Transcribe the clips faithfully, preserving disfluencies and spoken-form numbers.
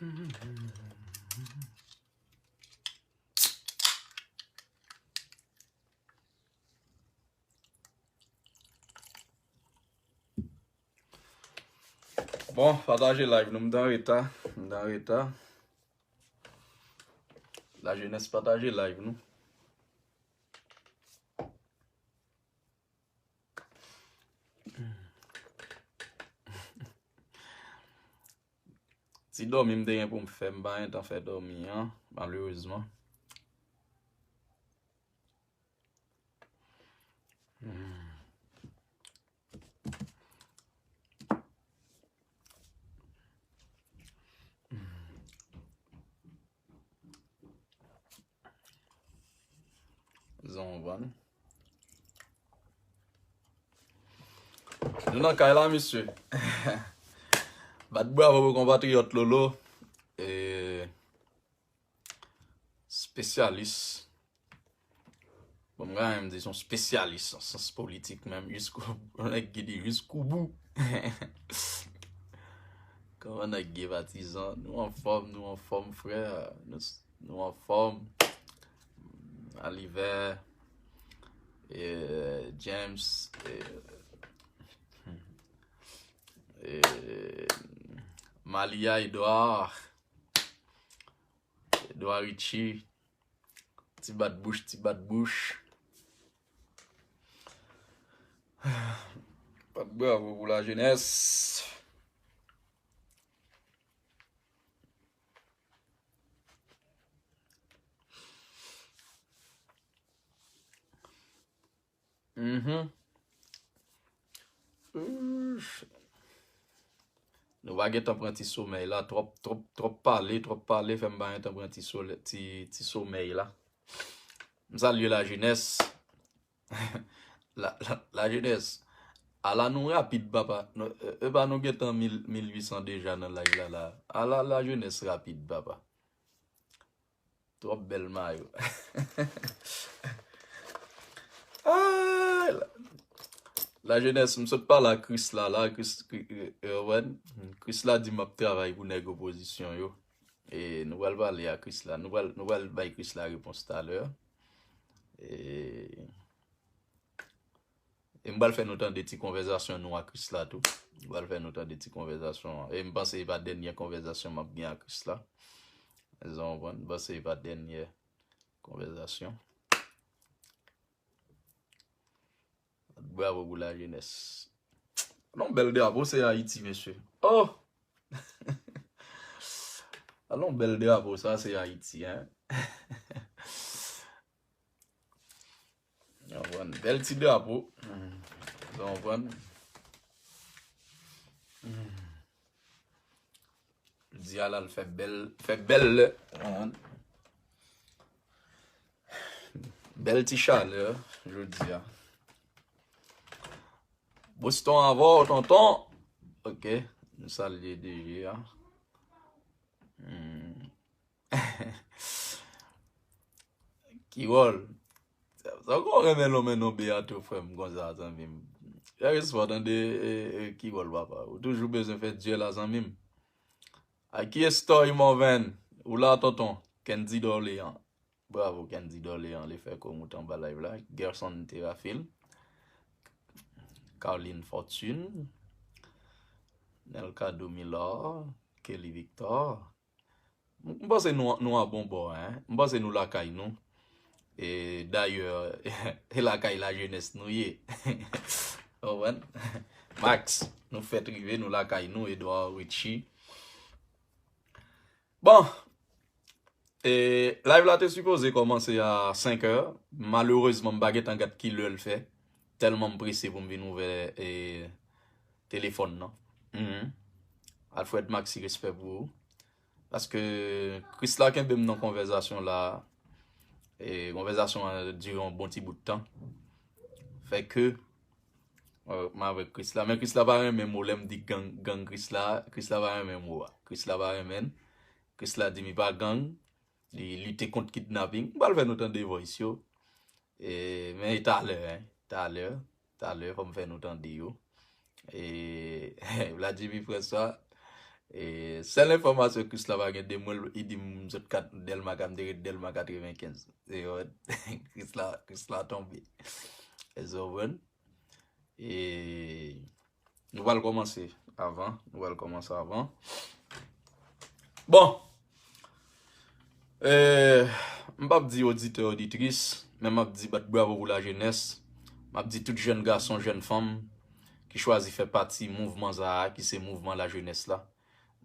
Bon, pataje live nou. M t an reta. M t an reta. Lajenès, pataje live nou. Ti dòmi m te gen pou m fè, m pa gen tan fè dòmi an, malerezman. Zon van. Nou nan kay la, mesye. Bat bravo pou konpatriyòt Lolo. E, spesyalis. Bon, m ka menm di se yon spesyalis an syans politik menm, jiskou, yon nèg ki di jiskou bou. Kòman nèg ye, patizan? Nou anfòm, nou anfòm, frè. Nou, nou anfòm. Alivè, e, James, e, e, Malia Edouard, Edouard Richie, ti bat bouch, ti bat bouch. Bat bravo pou lajenès. Mhm. Uf. Nou pa gentan pran ti somèy la. Twòp, twòp, twòp pale, twòp pale fè m pa gentan pran ti, sole- ti, ti somèy la. M salye lajenès. La, la, lajenès. Ala nou rapid, papa. Nou, e, e pa nou gentan mil, mil uit san deja nan live la, la. Ala lajenès rapid, papa. Twòp bèl mayo. Ah, la, lajenès, m sot pale a Chris la, la, Chris, Chris, e, e, wè, Chris la di m ap travay pou nèg opozisyon yo. E nou pral pale a Chris la. Nou pral, nou pral bay Chris la repons talè. E, e m pral fè nou tande ti konvèzasyon nou a Chris la tou. M pral fè nou tande ti konvèzasyon an. E m panse e pa dènye konvèzasyon m ap gen a Chris la. Èske w konprann? M panse e pa dènye konvèzasyon. Bravo pou lajenès. Non, bèl drapo, se Ayiti, mesye. Oh! Alon, bèl drapo, sa, se Ayiti, hein? Ou konprann? Bèl ti drapo. Ou konprann? Jodi a la, l fè bèl, fè bèl lè. Bèl ti chalè, jodi a. Boston avè w, tonton. Ok, nou salye D G a. Hmm. Kiwòl. Sa w renmen lonmen non Beato, frè m, konsa, zanmi m. Fè respè, tande, e, e, Kiwòl, papa. Ou toujou bezwen fè dyèl la, zanmi m. Aki Estoy Morvan. Ou la, tonton? Kendy Dorlean. Bravo, Kendy Dorlean. Li fè komout anba live la. Gerson Terafil. Carline Fortune. Nelka Domilor. Kelly Victor. M panse nou, nou an bon bò, hein. M panse nou lakay nou. E dayè, e lakay lajenès nou ye. Ou konprann? Max, nou fèt rive, nou lakay nou, Edouard Richie. Bon, e, live la te sipoze kòmanse a senk è. Malerezman, m pa gentan gad ki lè l fè. Tèlman m prese pou m vin ouvè, e, telefòn nan. Mhm. Alfred Maxi, respè pou ou. Paske Chris la kenbe m nan konvèzasyon la. E konvèzasyon an dire yon bon ti bout tan. Fè ke, e, m avèk Chris la. Men Chris la pa renmen mo lè m di gang, gang Chris la. Chris la pa renmen mo a. Chris la pa renmen l. Chris la di m li pa gang. Li lite kont kidnaping. M pral fè nou tande voice yo. E, men e talè, hein. Talè. Talè, fò m fè nou tande yo. E, Vladimir François, E sèl enfòmasyon Krisla pa gen de mwen, li di m sot kat Dèlma, ka m te ret Dèlma katrevenkenz. E yo, Krisla, Krisla tonbe. E so, bon. E nou pral kòmanse avan. Nou pral kòmanse avan. Bon. Eh, m p ap di oditè, oditris, men m ap di bat bravo pou lajenès. M ap di tout jèn gason, jèn fanm ki chwazi fè pati mouvman sa a, ki se mouvman lajenès la.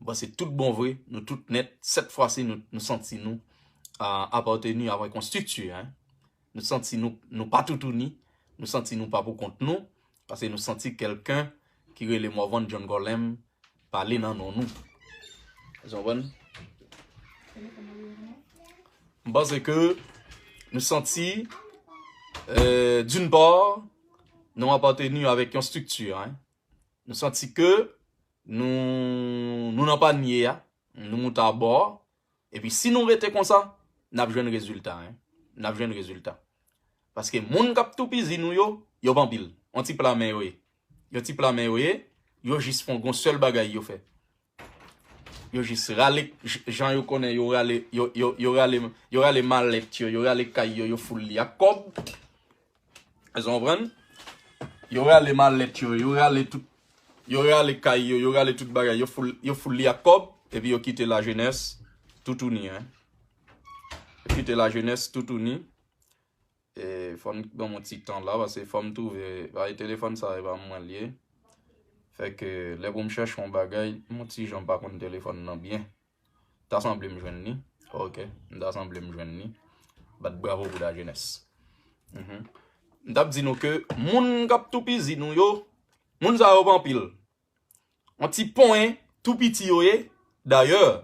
M panse tout bon vre, nou tout nèt, sèt fwa si nou, nou santi nou a, apateni avèk yon estrikti, en. Nou santi nou, nou pa toutouni, nou santi nou pa pou kont nou, paske nou santi kèlken ki rele Morvan John Colem pale nan non nou. Ou konprann? M panse ke nou santi, euh, d'une part, nou apateni avèk yon estrikti, en. Nou santi ke nou, nou nan panye a, nou moute abò, epi si nou rete konsa, n ap jwenn rezilta, en. N ap jwenn rezilta. Paske moun k ap toupizi nou yo, yo p anpil. Yon ti pla men yo ye. Yon ti pla men yo ye, yo jis fè yon sèl bagay yo fè. Yo jis rale, j-, jan yo konnen yo rale, yo, yo, yo rale, yo rale malèt yo, yo rale kay yo, yo foul li ak kòb. Èske w konprann? Yo rale malèt yo, yo rale tout, yo rale kay yo, yo rale tout bagay, yo foul, yo foul li ak kòb, epi yo kite lajenès toutouni, en. Yo kite lajenès toutouni. E, fò n ban m yon ti tan la, paske fò m twouve, paske telefòn sa, e pa mwen l ye. Fè ke lè pou m chèche yon bagay, m yon ti jan pa konn telefòn nan byen. Ta sanble m jwenn li. Ok, m ta sanble m jwenn li. Bat bravo pou lajenès. Mhm. M t ap di nou ke moun k ap toupizi nou yo, moun sa yo pa anpil. Yon ti ponyen tou piti yo ye. Dayè,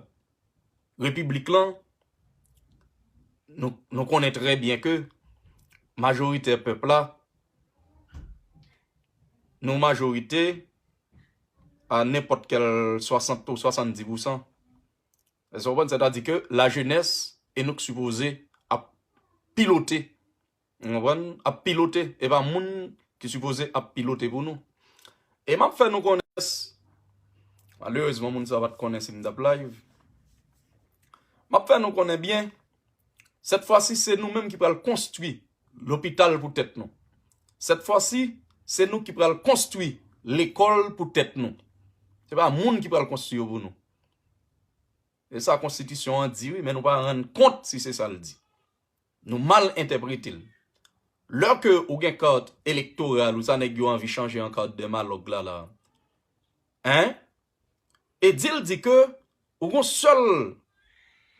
repiblik lan, nou, nou konnen trè byen ke majorite pèp la, nou majorite a nenpòt kèl swasant ou swasanndis pousan. Èske w konprann? Sètadi ke lajenès e nou k sipoze ap pilote. Ou konprann? Ap pilote. E pa moun ki sipoze ap pilote pou nou. E m ap fè nou konnen, malerezman, moun sa pa t konnen si m t ap live. M ap fè nou konnen byen, sèt fwa si, se nou menm ki pral konstwi lopital pou tèt nou. Sèt fwa si, se nou ki pral konstwi lekòl pou tèt nou. Se pa moun ki pral konstwi yo pou nou. E sa konstitisyon an di, wi, men nou pa rann kont si se sa l di. Nou mal entèprete l. Lè ke ou gen kat elektoral ou, sa nèg yo anvi chanje an kat de malòg la, la. Hein? E di l di ke ou gon sèl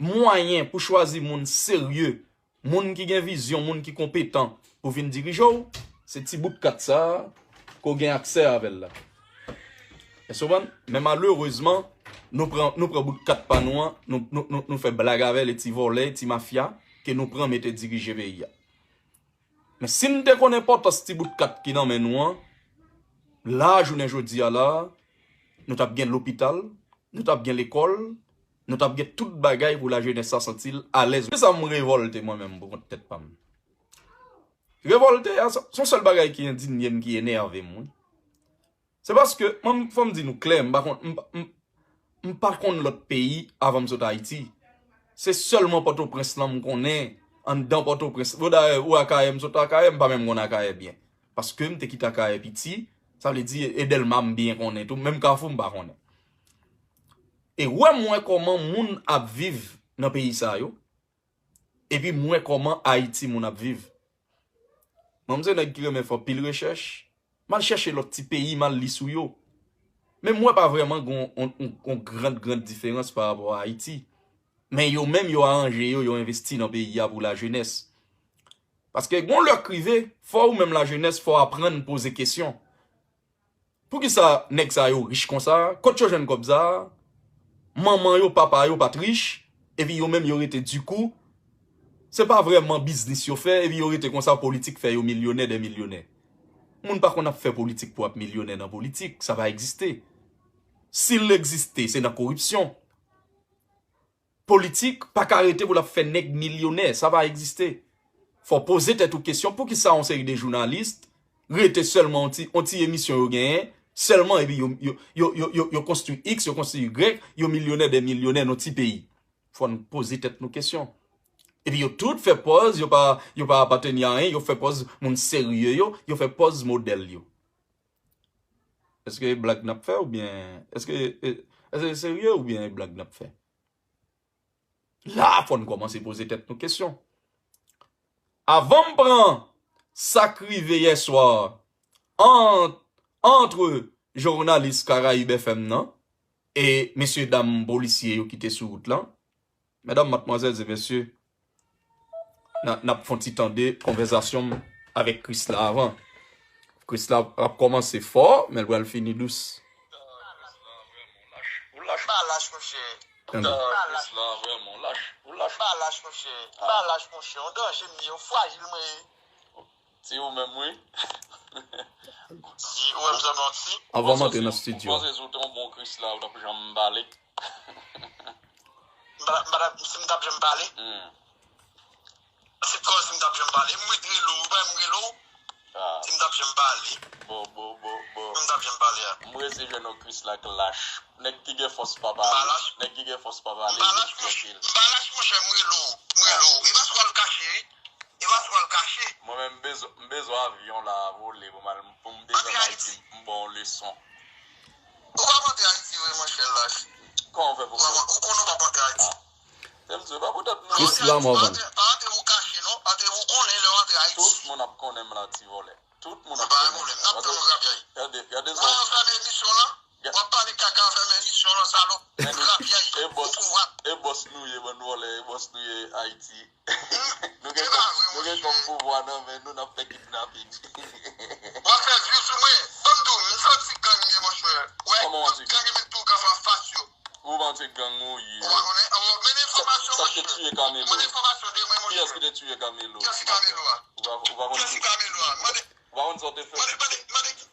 mwayen pou chwazi moun serye, moun ki gen vizyon, moun ki konpetan pou vin dirije w, se ti bout kat sa ke w gen aksè avè l la. Èske w konprann? Men malerezman, nou pran, nou pran bout kat pa nou an, nou, nou, nou, nou fè blag avè l, e ti vòlè, ti mafya, ke nou pran mete dirije peyi a. Men si n te konn enpòtans ti bout kat ki nan men nou an, la, jounen jodi a la, nou t ap gen lopital, nou t ap gen lekòl, nou t ap gen tout bagay pou lajenès sa santi l alèz. Se sa m revòlte mwen menm pou kont tèt pa m. Revòlte a, se, se yon sèl bagay ki endinye m, ki enève m, wi. Se paske, mwen, fò m di nou klè, m pa konn, m, m, m pa konn lòt peyi avan m sot Ayiti. Se sèlman Pòtoprens lan m konnen, anndan Pòtoprens. Bon, dayè, ou Akayè, m sot Akayè, m pa menm konn Akayè byen. Paske m te kite Akayè piti, sa vle di, e Dèlma m byen konnen tou, menm Kafou m pa konnen. E wè m wè kòman moun ap viv nan peyi sa yo, epi m wè kòman Ayiti moun ap viv. Mwen, m se nèg ki renmen fè anpil rechèch. M al chèche lòt ti peyi, m al li sou yo. Men m wè pa vrèman gon, on, on, on grand, grand diferans pa rapò a Ayiti. Men yo menm, yo aranje yo, yo envesti nan peyi a pou lajenès. Paske gon lè k rive, fò ou menm lajenès, fò w aprann poze kesyon. Poukisa nèg sa yo rich konsa? Kot yo jwenn kòb sa? Manman yo, papa yo pa t rich, epi yo menm yo rete dikou. Se pa vrèman biznis yo fè, epi yo rete konsa, politik fè yo milyonè dè milyonè. Moun pa konn ap fè politik pou ap milyonè nan politik, sa pa egziste. Si l egziste, se nan koripsyon. Politik pa ka rete pou l ap fè nèg milyonè, sa pa egziste. Fò w poze tèt ou kesyon, poukisa yon seri de jounalis rete sèlman yon ti, yon ti emisyon yo genyen, Sèlman, epi yo, yo, yo, yo, yo, yo konstwi X, yo konstwi Y, yo milyonè dè milyonè nan ti peyi. Fò n poze tèt nou kesyon. Epi yo tout fè pòz, yo pa, yo pa apateni a anyen, yo fè pòz moun serye yo, yo fè pòz modèl yo. Èske e blag n ap fè oubyen, èske, e, èske e serye oubyen e blag n ap fè? La, fò n kòmanse poze tèt nou kesyon. Avan m pran sa k rive yè swa ant, antre jounalis Karayib F M nan e mesye dam polisye yo ki te sou wout lan, medam, madmwazèl e mesye, n a, n ap fè yon ti tande konvèsasyon m avèk Krisla avan. Krisla ap kòmanse fò, men l pral fini dous. Ou lach, monchè. Tande. Krisla vrèman, ou lach, ou lach. Pa lach, monchè. Pa lach, monchè. Yon danje m ye, yon frajil mwen ye. Se ou menm, wi. Si ou wè m sanble yon ti. Avan m antre nan estidyo. Ou panse si w te yon bon Krisla, ou t ap janm pale? M pa, m pa t ap, si m t ap janm pale? Hmm. Se kòm si m t ap janm pale. M ret rele w, ou pa wè m rele w? Ah, Si m t ap janm pale. Bon, bon, bon, bon. Si m t ap janm pale a. M resi jwenn yon Krisla k lach. Nèg ki gen fòs pa pale. Nèg ki gen fòs pa pale. M pa lach, monchè. M pa lach, monchè, m rele w. M rele w. E pa sou al kache, wi. E pa sou al kache. Mwen menm, m bezwen, m bezwen avyon la vole pou m al, pou m desann Ayiti, m ba w leson. Ou p ap antre Ayiti vre, monchè, lach. Kòman w fè pou Ou m ap- ou konnen w p ap antre Ayiti. Tèm di, e pa poutèt nou. Krisla Morvan. Pa antre pou kache, non. Antre pou konnen lè w antre Ayiti. Tout moun ap konnen m la, ti vòlè. Tout moun ap Pa konnen pwoblèm. m N ap la. tann ou, rapyay. Gade, gade Ou pa fèmen emisyon lan? W ap pale kaka, fèmen emisyon lan, salòp. Rapyay. E bòs, e bòs nou ye, bann vòlè, e bòs nou ye Ayiti. Nou gen kòb, nou gen kòb pouvwa nan men nou, n ap fè kidnaping. W ap fè view sou mwen. Ban m di w, m se yon ti gang m ye, monchè. Wè, tout gang yo met tou gang anfas yo. Ou pa yon ti gang ou ye. Ou pa konnen? An, men enfòmasyon, Sa k te monchè. tiye Kamelo? Ban m enfòmasyon de mwen, monchè. Kiyès ki te tiye Kamelo? Kiyès ki Kamelo a? Ou pa, ou pa konn Kiyès ki Kamelo a? Mande, ou pa konn sa w te fè? mande, mande, mande ki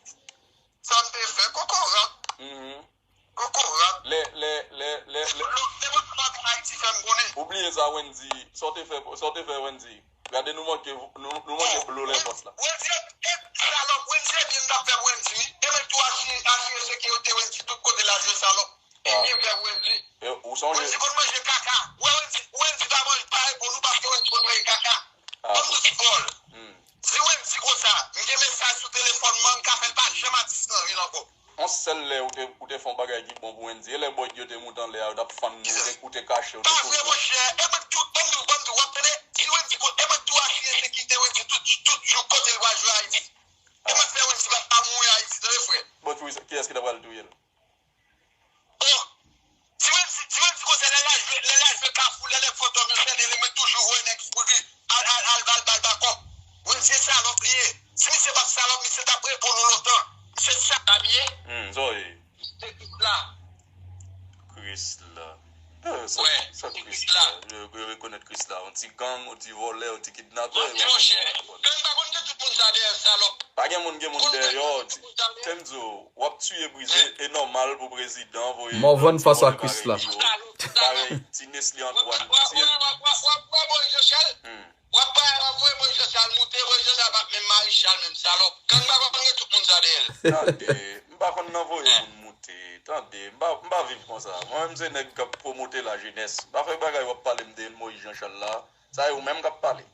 sa m te fè. Kokorat. Mhm. Kokorat. Lè, lè, lè, lè, lè. Depi w antre Ayiti, fè m konnen. Ou bliye sa Wendy, sa w te fè, sa w te fè Wendy? Gade nou manke, nou, nou manke blo lè pòs la. Wendy, e, salòp, Wendy, e byen m t ap fè Wendy, wi. E mwen tou asire, asire sekirite Wendy tout kote l al jwe, salòp. E byen m fè Wendy. E, ou sonje? Wendy konn manje kaka. Wè Wendy, Wendy pa manje, pa reponn ou paske Wendy konn manje kaka. Ban m di w ti vòl. Hmm. Di Wendy konsa, m gen mesaj sou telefòn mwen, m ka fè l pa janm atis nan vi l ankò. Yon sèl lè ou te, ou te fè yon bagay ki bon pou Wendy. E lè bòy yo te moute anlè a, yo t ap fann nou, ou te, ou te kache, ou te Pa vre, kouri. Monchè. E mwen tou, ban m di w, ban m di w, w ap tande? Di Wendy, ko- e mwen tou asire sekirite Wendy tout, tout jou kote l pral jwe Ayiti. E mwen fè Wendy pa, pa mouri Ayiti, tande, frè? Bon, tou, kiyès ki ta pral touye l? Oh! Di Wendy, di Wendy konsa, lè l al jwe, lè l al jwe Kafou, lè nèg Fantom yo sène li, mwen toujou voye nèg pou li. Al, al, al, al, al, bakò. Wendy se salòp li ye. Si misye pa t salòp, misye t ap reponn ou lontan. Misye salòp li ye. Hmm, sa w ye? Se tout la. Krisla. Eh, sa, Wè, sa se Krisla. Krisla. Yo, yo rekonèt Krisla. Yon ti gang, yon ti vòlè, yon ti kidnapè. Mwen di, monchè, gang pa konn gen tout moun sa dèyè l, salòp. Pa gen moun gen moun dèyè yo. Tèm di w, w ap tiye brize, e nòmal pou prezidan voye. Morvan fas a Krisla. Parèy ti Nesly Antoine. W ap voye Moïse Jean Charles. Hmm. W ap voye Moïse Jean Charles moute, Moïse Jean Charles pa t menm Maréchal menm, salòp. Gang pa konn gen tout moun sa dèyè l. Tande, m pa konn nan voye moun moute. Tande, m pa, m pa viv konsa. Mwen menm se nèg k ap pwomote lajenès. M pa fè bagay w ap pale m de Moïse Jean Charles la. Sa e ou menm k ap pale.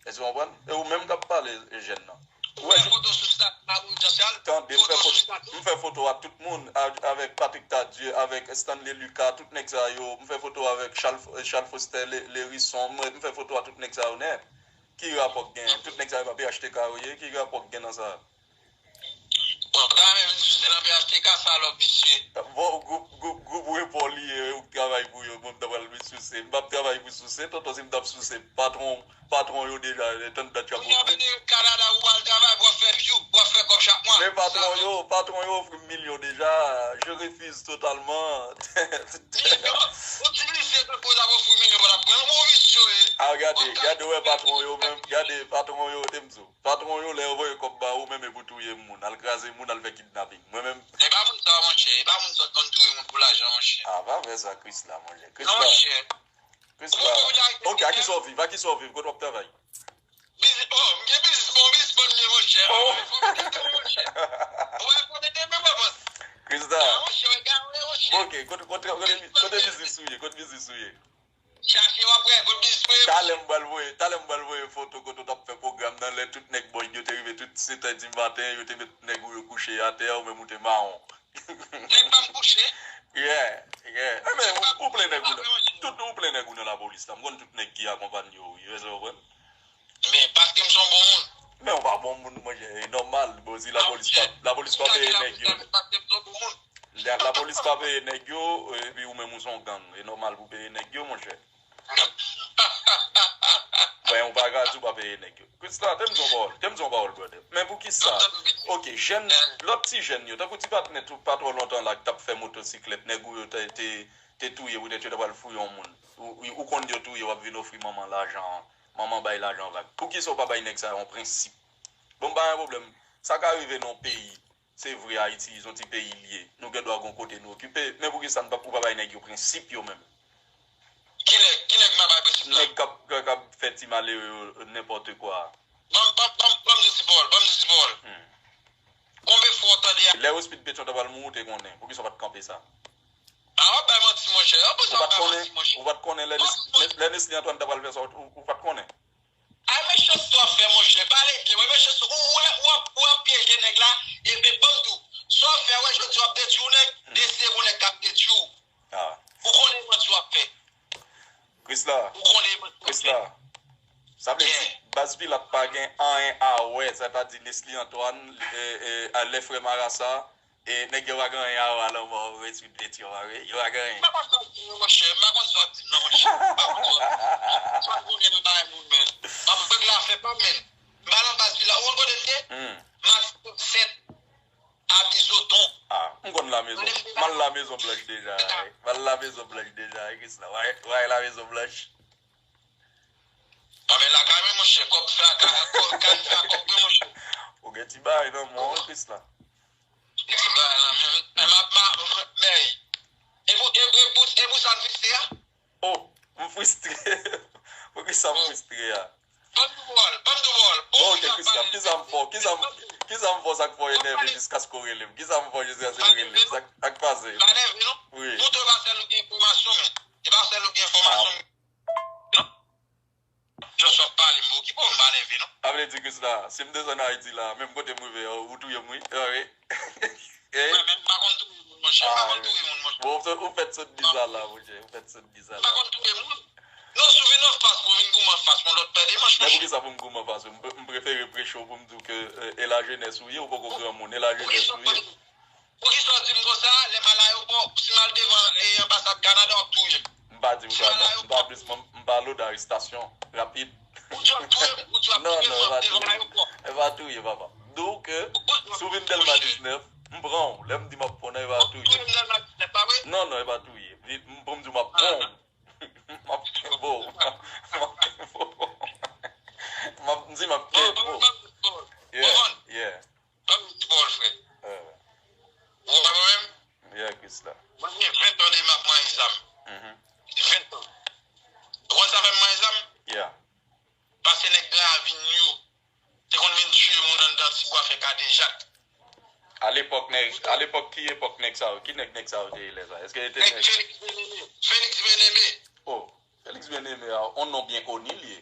Èske w konprann? E ou menm k ap pale, e jèn nan. Ou wè, Fè foto sou sta a Moïse Jean Charles. Tande, m fè Foto sou foto, sta tou. M fè foto ak tout moun, a- avèk Patrick Tardieu, avèk Stanley Lucas, tout nèg sa yo. M fè foto avèk Charles, Charles Faustin Lé- Lhérisson, m, m fè foto ak tout nèg sa yo nèt. Ki rapò k gen? Tout nèg sa yo pa P H T K yo ye? Ki rapò k gen nan sa? Bon, ta renmen vin sou sèn an P H T K, salòp visye. Bon, gwoup, gwoup, gwoup repò li ye, ou k travay pou yo, bon, m ta pral vin sou sèn. M p ap travay pou sou sèn, tonton, si m t ap sou sèn, patwon, patwon yo deja, e tann dat y ap Ou ap vini Kanada pou al travay, pou w ap fè view, pou w ap fè kòb chak mwa. Men patwon yo, patwon yo ofri m milyon deja, je refuse totalement. Milyon? Ou ti visye tankou w t ap ofri milyon, pa t ap pran. Bon visye w ye. A, gade, gade, wè patwon yo menm, gade, patwon yo, te m di w. Patwon yo, lè yo voye kòb ba ou, menm e pou touye moun, al kraze moun, al fè kidnaping. Mwen menm. E pa moun sa, monchè, e pa moun sa k konn touye moun pou lajan, monchè. A, pa fè sa, Krisla, monchè. Non, Krisla. Monchè. Krisla. Ok, a ki sa w viv? A ki sa w viv? Kote w ap travay? Biznis, oh, m gen biznis Bon, bis bon, men, monchè. Ou wè, fò mete men, monchè. Ou wè, fò mete men, papa. Krista. Ah, monchè, ou egare, monchè. Bon, ok, kote, kote, kote, kote biznis ou ye? Kote biznis ou ye? Chache w ap wè, kote biznis mwen ye, monchè. Talè m pral voye, talè m pral voye foto kote w t ap fè pwogram nan, lè tout nèg bòy yo te rive tout sèt è di maten, yo te met nèg ou yo kouche atè, ou menm ou te mawon. Nèg pa m kouche. Yeah, yeah. Enben, ou, ou plen nèg ou nan, tout ou plen nèg ou nan lapolis la. M konn tout nèg ki akonpanye w, wi, ou konprann? Men paske m se yon bon moun. Men ou pa bon moun, monchè, e nòmal. Bon, si lapolis pa, lapolis pa peye nèg yo. Paske m se yon bon moun. La, lapolis pa peye nèg yo, epi ou menm ou se yon gang. E nòmal pou peye nèg yo, monchè. Ben, ou pa ka di ou pa peye nèg yo. Krista, te m di yon pawòl, te m di yon pawòl, brother. Men pou ki sa? Ok, jèn, lòt ti jèn yo, tankou ti patnè tou, pa twò lontan la, ki t ap fè motosiklèt, nèg ou yo te, te, te touye, poutèt yo ta pral fouye yon moun. Ou, ou, ou konn yo touye, w ap vin ofri manman lajan, manman bay lajan vag. Pou ki sa ou pa bay nèg sa yo yon prensip? Bon, m pa gen pwoblèm. Sa ka rive nan yon peyi. Se vre, Ayiti, se yon ti peyi l ye. Nou gen dwa gon kote nou okipe, men poukisa n pa, ou pa bay nèg yo prensip yo menm? Ki nèg, ki nèg m ap bay prensip la? Nèg k ap, k ap fè ti malere yo, nenpòt kwa. Ban m, ban m, ban m, ban m di ti pawòl, ban m di ti pawòl. Hmm. Konbyen fwa w tande a? Lè Rospid Petyon ta pral mouri, ou te konnen. Poukisa w pa t kanpe sa? A, w ap bay manti, monchè. Ou pa t konnen, ou pa t konnen lè Nes-, lè Nesly Antoine ta pral fè sa, ou, ou pa t konnen? Ay, mechanste w ap fè, monchè. Pale byen, wi, mechanste. Ou, ou wè, ou ap, ou ap pyeje nèg la, epi ban m di w, sa w fè, wè, jodi w ap detwi yon nèg, deside gon nèg k ap detwi w. Ou konnen manti w ap fè. Krisla. Ou konnen manti w ap fè. Krisla. Sa vle di, baz Pilat pa gen anyen a wè, sètadi Nesly Antoine, e, e, a lè frè Marasa, E nèg yo pa gen anyen a wè a lanmò Rospid Petyon an, wi. Yo pa gen anyen. M pa konn sa w ap di m nan, monchè. M pa konn sa w ap di m. Sa w ap konnen nan bagay moun, men. M ap regle afè pa m, men. M pa nan baz Pilat. Ou konn kote m ye? Matisan sèt, Abizoton. Ah, m konn Lamezon. M al Lamezon Blanch deja, wi. M al Lamezon Blanch deja, wi, Krisla. Wi, wi, Lamezon Blanch. Ah, men lakay mwen, monchè, kòb fè a ka, kòb, kay fè a kòb, wi, monchè. Ou gen ti bagay nan men w, Krisla. Ti bagay la, men, men, ma, ma, men, e pou, e, e pou, e pou sa l fristre a? Oh, m fristre. Poukisa m fristre a? Ban m di w pawòl, ban m di w pawòl. Bon, ok, Krisla, kisa m fè w? Kisa m, kisa m fè w sa k fè w enève jiskaske w rele m? Kisa m fè w jiskaske w rele m? Sa k, sa k pase? Pa nève, non? Wi. Poutan, e pa sèl ou gen enfòmasyon, men. E pa sèl ou gen enfòmasyon, men. Non? Just w ap pale, m pa okipe w, m pa nève, non. Sa vle di, Krisla, si m desann Ayiti la, menm kote m rive a, ou touye m, wi. Wi. Mwen menm, m pa konn touye moun, monchè. M pa konn touye moun, monchè. Bon, ou fèt sot bizala, monchè. Ou fèt sot bizala. M pa konn touye moun. Non, si w vin anfas mwen, vin goumen anfas mwen, lòt pè demanch, monchè. Men poukisa pou m goumen anfas ou? M pre-, m prefere preche w pou m di w ke, e, e lajenès ou ye, ou poko granmoun, e lajenès ou ye. Poukisa w di m konsa, lè m al ayewopò, si m al devan, e, anbasad Kanada, w ap touye m. M pa di w sa, non. M pa plis, m, m pa lòd arestasyon rapid. Ou di w ap touye m, ou di w ap touye m, w ap devan ayewopò. Non, non, e pa touye. E pa touye, papa. Donk, si w vin Dèlma diznèf, m pran w. Lè m di m ap pran w nan, e pa touye. Ou touye m Dèlma diznèf, pa vre? Non, non, e pa touye. M, pou m di w m ap pran w. M ap kenbe w. M ap kenbe w. M ap, m di m ap kenbe w. Yeah, yeah. Ban m di pawòl, frè. Ou konprann mwen menm? Yeah, Krisla. Mwen gen ven tan demen m ap manyen zam. Ven tan. Ou konn sa fè m manyen zam? Yeah. Paske nèg Gravin yo te konn vin tiye moun anndan Tibwa fè kadejak. Alepòk, nèg, alepòk, ki epòk nèg sa yo? Ki nèg, nèg sa yo te ye lè sa? Èske yo te nèg Félix Bien-Aimé. Félix Bien-Aimé. Oh. Félix Bien-Aimé a, on non byen koni l ye.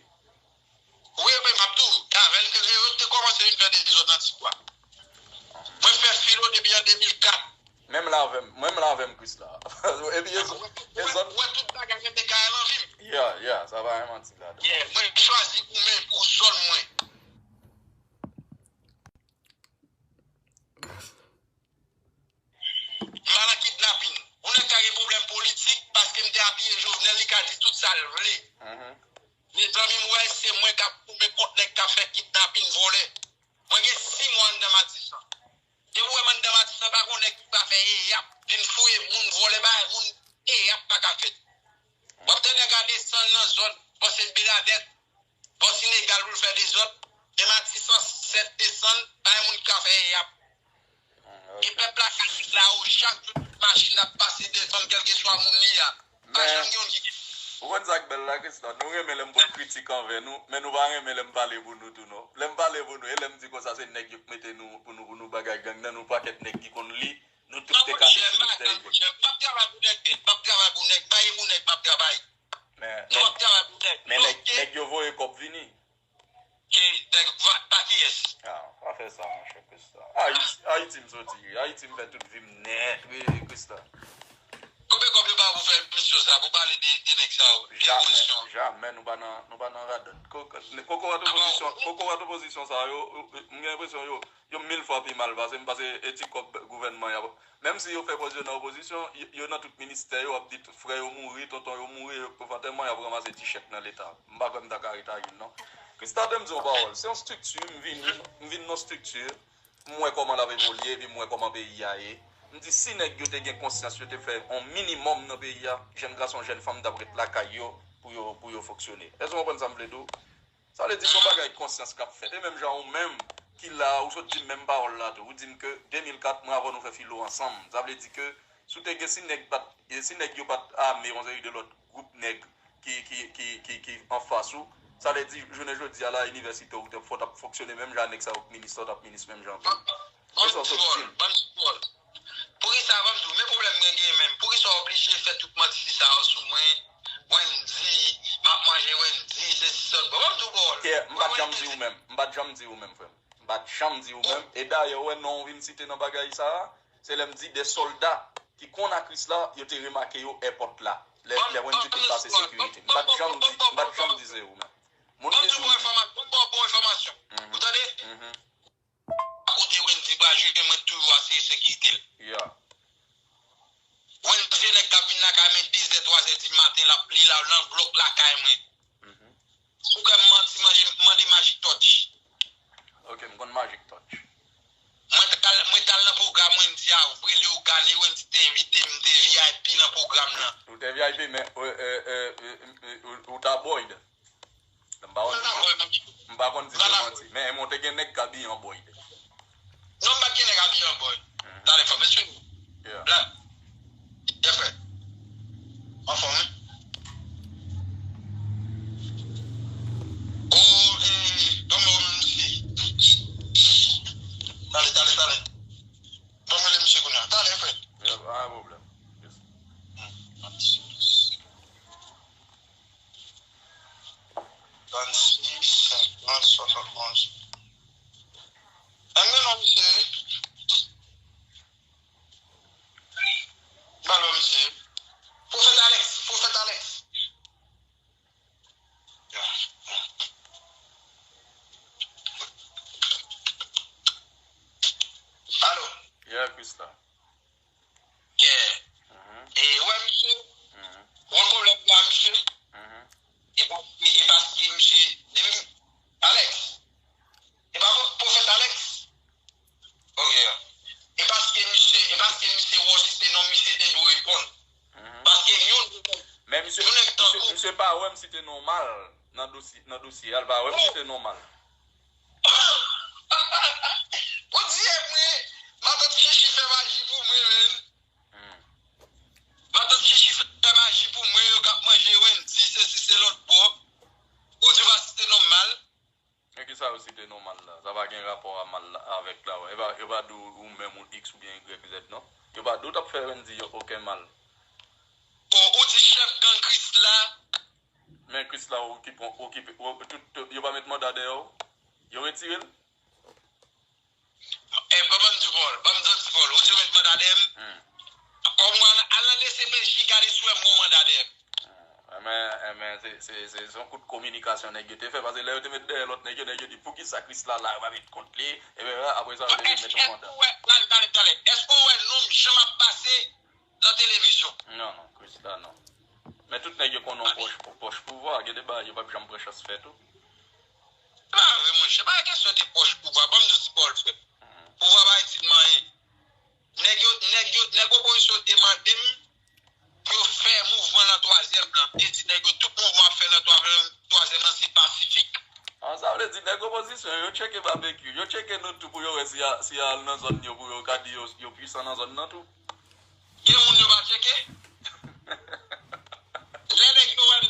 Wi, men m ap di w, avè l te, yo te kòmanse vin fè dezòd nan Tibwa. Mwen fè filo depi an de mil kat. Menm la avè m, menm la avè m, Krisla. Epi e zòt, e zòt. Ou wè tout bagay mete kay nan vi m. Yeah, yeah, sa pa gen manti ladan. Yeah, mwen chwazi goumen pou zòn mwen. M pa nan kidnapin. Yon nèg ka gen pwoblèm politik paske m te apiye Jovenel, li ka di tout sa l vle. Mezanmi, m wè se mwen k ap goumen kont nèg k ap fè kidnapin, vòlè. Mwen gen sis mwa anndan Matisan. Depi w wè m anndan Matisan, pa gen yon nèg ki pa fè eyap, vin fouye moun, vòlè, bagay moun, eyap pa ka fèt. W ap tande nèg la desann nan zòn, panse l Benadèt, bò Senegal pou l fè dezòd, men Matisan sèt desann, pa gen moun ki ka fè eyap. E pèp la ka viv la o, chak jou tout machin ap pase devan m, kèlkeswa moun li a. Pa janm gen youn ki gen. Ou konn sa k bèl la, Kristan? Nou renmen lè m pot kritik anvè nou, men nou pa renmen lè m pale pou nou tou, non. Lè m pale pou nou, e lè m di konsa se nèg yo k mete nou pou nou, pou nou bagay gang nan, nou pakèt nèg ki konn li, nou tout te ka fè. M p ap travay pou nèg, m p ap travay pou nèg, bay pou nèg, m ap travay. Men, men, men nèg, nèg yo voye kòb vini. Ke nèg va pa kiyès? Ah, pa fè sa, monchè, Krista. Ayiti, Ayiti m soti, wi. Ayiti m fè tout vi m nèt, wi, Krista. Konbyen kòb yo ba ou pou fè emisyon sa, pou pale de, de nèg sa yo, de opozisyon? Jamè, jamè, nou pa nan, nou pa nan radòt. Ko-, ko-, kokorat opozisyon, kokorat opozisyon sa yo, yo, yo, m gen enpresyon yo, yo mil fwa pi mal pase m, pase e ti kòb gouvènman y ap Menm si yo fè pòz yo nan opozisyon, yo, yo nan tout ministè yo, ap di tout frè yo mouri, tonton yo mouri, yo k pran antèman, y ap ranmase ti chèk nan leta. M pa kwè m ta ka ret a youn, non. Krista, tande m di yon pawòl. Se yon estrikti, m vini, m vin nan estrikti, m wè kòman l ap evolye, epi m wè kòman peyi a ye. M di, si nèg yo te gen konsyans, yo te fè yon minimòm nan peyi a, jèn gason, jèn fanm t ap ret lakay yo pou yo, pou yo fonksyone. Èske w konprann sa m vle di w? Sa vle di se yon bagay konsyans k ap fèt. E menm jan ou menm ki la, ou sot di m menm pawòl la tou. Ou di m ke de mil kat, mwen avè w nou fè filo ansanm. Sa vle di ke si w te gen, si nèg pa t, e si nèg yo pa t ame yon seri de lòt gwoup nèg ki, ki, ki, ki, ki anfas ou, sa vle di jounen jodi a la, inivèsite w te, fò t ap fonksyone menm jan a nèg sa yo k minis la, w t ap minis menm jan tou. Ban m di w, ban m di w. Poukisa, ban m di w, men pwoblèm mwen genyen menm. Poukisa w oblije fè tout manti sa yo sou mwen? Wendy, m ap manje Wendy, se si sòt. Bon, ban m di w pawòl. Pierre, m pa t janm di ou menm. M pa t janm di ou menm, frè m. M pa t janm di ou menm. E dayè, ou wè non w vin site nan bagay sa a, se lè m di de sòlda ki konn a Krisla, yo te remake yo èpòt la. Lè, lè Wendy te pase sekirite. M pa t janm di, m pa t janm di se ou menm. Moun ki sou. Ban m di w bon enfòma-, ban m ba w bon enfòmasyon. Ou tande? Kote Wendy pral jwe, mwen toujou asire sekirite l. Yeah. Wendy se nèg k ap vin lakay mwen de zè, twa zè di maten, l ap, li la nan blòk lakay mwen. Si w kwè m manti, mande, mande Magic Touch. Ok, m konn Magic Touch. Mwen t al, mwen t al nan pwogram Wendy a, vre Leogane, Wendy te envite m, m te V I P nan pwogram nan. Ou te V I P, men, euh, euh, euh, euh, euh, ou, ou t a Boyd. M pa konn di se, m pa konn di se manti. Men, men w te gen nèg k abiye an Boyd. Non, m pa t gen nèg abiye an Boyd. Talè, fò m esplike w. Yeah. Blan. Yeah, frè. Anfòm, wi. O, e, ban m rele misye. Talè, talè, talè. Ban m rele misye kounye a. Talè, frè. Yeah, pa gen pwoblèm. Yes. Trannsis, senkant, swasannonz. Ann gen non misye wi. Pale misye. Pwofèt Alex, Pwofèt Alex. Alo. Yeah, Krista. Yeah. E wè misye. Wè pwoblèm la misye. E pa, e paske misye depi Alex. E pa Pwofèt Alex. Ok. E paske misye, e paske misye wè w site non misye te dwe reponn. Paske yon, men misye, yon nèg tankou misye pa wè m site non mal nan dosye, nan dosye a, l pa wè m site non mal. Bondye vre, matant Chichi fè maji pou mwen, menn. Matant Chichi fè maji pou mwen, yo k ap manje Wendy, sesi, se lòt bò. Ou di pa site non mal. Men kisa yo site non mal la? Sa pa gen rapò a mal la, avèk la, wè. Yo pa, yo pa di w ou menm ou X oubyen Y Z, non. Yo pa di w t ap fè Wendy yo okenn mal. O, ou di chèf gang Krisla. Men Krisla okipe, okipe, o, tout, tout, yo pa met manda dèyè w? Yo retire l? E, ban m di w pawòl, ban m di w pawòl. Ou di yo met manda dèyè m? Kòm ou al, al nan D C P J, gade si w wè m gen yon manda dèyè m. Enben, enben, se, se, se, se yon kout kominikasyon nèg yo te fè, paske lè yo te met dèyè lòt nèg yo, nèg yo di, "Poukisa Krisla la, yo pa met kont li?" Enben, apre sa, yo te vin met yon manda. Èske w wè, talè, talè, talè, èske w wè non m janm ap pase nan televizyon? Non, non, Krisla, non. Men tout nèg yo konnen w pwòch, pwòch pouvwa, gen de bagay yo p ap janm pran chans fè tou. Se pa vre, monchè, pa kesyon de pwòch pouvwa, ban m di w ti pawòl, frè. Pouvwa pa itil m anyen. Nèg yo, nèg yo, nèg opozisyon te mande m pou yo fè mouvman nan twazyèm nan. Te di nèg yo tout mouvman ap fè nan twazyèm, twazyèm nan se pasifik. Ah, sa vle di nèg opozisyon yo tcheke Babekyou, yo tcheke nou tou pou yo wè si y a, si y a al nan zòn yo pou yo ka di yo, yo pwisan nan zòn nan tou. Gen moun yo pa tcheke. Lè nèg yo wè m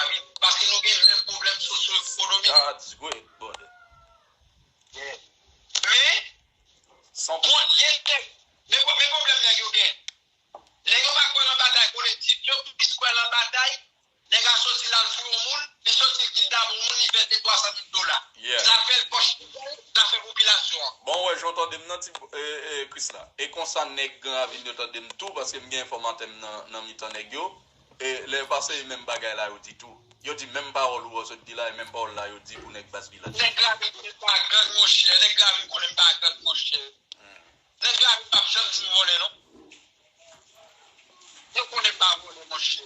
lavi, paske nou gen menm pwoblèm sosyo-ekonomik. God's great, brother. Men, San bon, gen nèg, men, men pwoblèm nèg yo gen. Tande m nan ti, e, e, Krisla. E konsa nèg Gran Ravin yo tande m tou, paske m gen enfòmatè m nan, nan mitan nèg yo. E lè yo pase menm bagay la yo di tou. Yo di menm pawòl ou sot di la, e menm pawòl la yo di pou nèg Bas Vilaj. Nèg Gran Ravin konnen m pa gang, monchè. Nèg Gran Ravin konnen m pa gang, monchè. Nèg Gran Ravin p ap janm di m vòlè, non. Yo konnen m pa vòlè, monchè.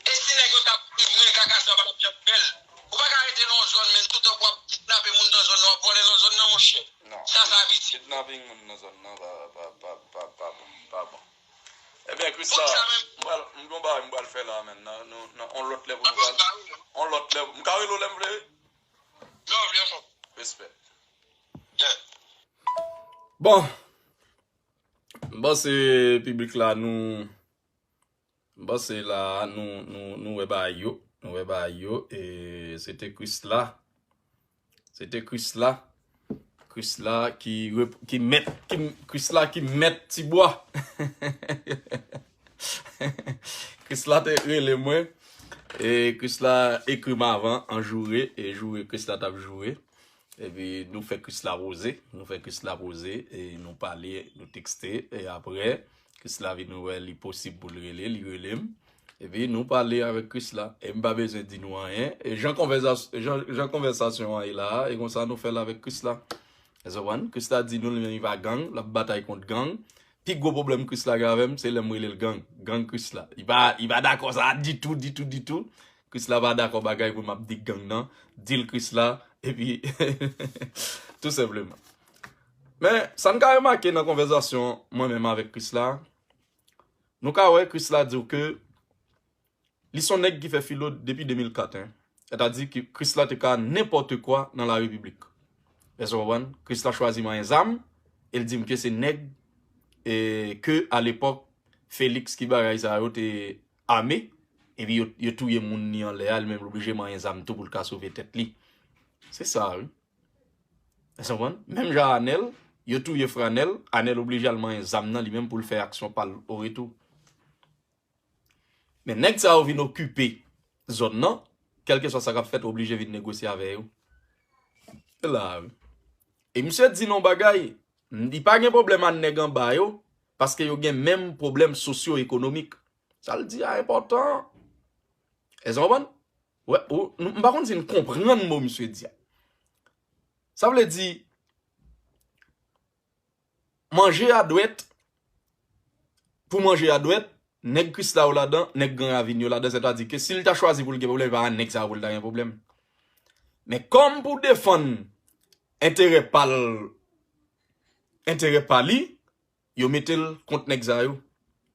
E si nèg yo t ap viv mwen, kaka sa yo pa t ap janm fè l. Ou pa ka rete nan yon zòn, men toutan w ap kidnape moun nan zòn nan, w ap vòlè nan zòn nan, monchè. Non. Sa, sa abitid. Kidnaping moun nan zòn nan pa, pa, pa, pa, pa bon. Pa bon. Ebyen, Krisla, m pral, m gon bagay m pral fè la, menn. Nan, nan, nan, on lòt lè pou nou pral. On lòt lè. M ka rele w lè m vle? Lè w vle, ankò. Respè. Yeah. Bon. M panse piblik la nou M panse la nou, nou, nou wè bagay yo. Nou wè bagay yo. E se te Krisla. Se te Krisla. Krisla ki, rep- ki mèt, ki, Krisla ki mèt Tibwa. Krisla te rele mwen. E Krisla ekri m avan an joure. E joure Krisla t ap joure. Epi nou fè Krisla poze, nou fè Krisla poze, e nou pale, nou tekste, e apre, Krisla vin wè li posib pou l rele, li rele m. Epi nou pale avèk Krisla, e m pa bezwen di nou anyen. E jan konvèsas- jan, jan konvèsasyon an ye la a, e konsa nou fè l avèk Krisla. Èske w konprann? Krisla di nou li menm li pa gang, l ap batay kont gang. Pi gwo pwoblèm Krisla gen avè m, se lè m rele l gang. Gang Krisla. Li pa, li pa dakò sa ditou, ditou, ditou. Krisla pa dakò bagay pou m ap di gang nan. Di l Krisla, epi tou senpleman. Men, sa n ka remake nan konvèsasyon mwen menm avèk Krisla, nou ka wè Krisla di w ke li se yon nèg ki fè filo depi de mil kat, en. Sètadi ke Krisla te ka nenpòt kwa nan la repiblik. Èske w konprann? Krisla chwazi manyen zam, e l di m ke se nèg, e, ke alepòk Felix ki bagay sa yo te ame, epi yo, yo touye moun li anlè a, li menm li oblije manyen zam tou pou l ka sove tèt li. Se sa, wi. Èske w konprann? Menm jan Anèl, yo touye frè Anèl, Anèl oblije al manyen zam nan li menm pou l fè aksyon pa l o retou. Men nèg sa yo vin okipe zòn nan, kèlkeswa sa k ap fèt, oblije vin negosye avè yo. E la, wi. E misye di n yon bagay, li pa gen pwoblèm ak nèg anba yo, paske yo gen menm pwoblèm sosyo-ekonomik. Sa l di a enpòtan. Èske w konprann? Wè, ou, nou, m pa konn si n konprann mo misye di a. Sa vle di, manje a dwèt, pou manje a dwèt, nèg Krisla yo ladan, nèg Gran Ravin yo ladan, sètadi ke si l ta chwazi pou l gen pwoblèm, e pa nèg sa yo pou l ta gen pwoblèm. Men kòm pou defann enterè pa l, enterè pa li, yo mete l kont nèg sa yo.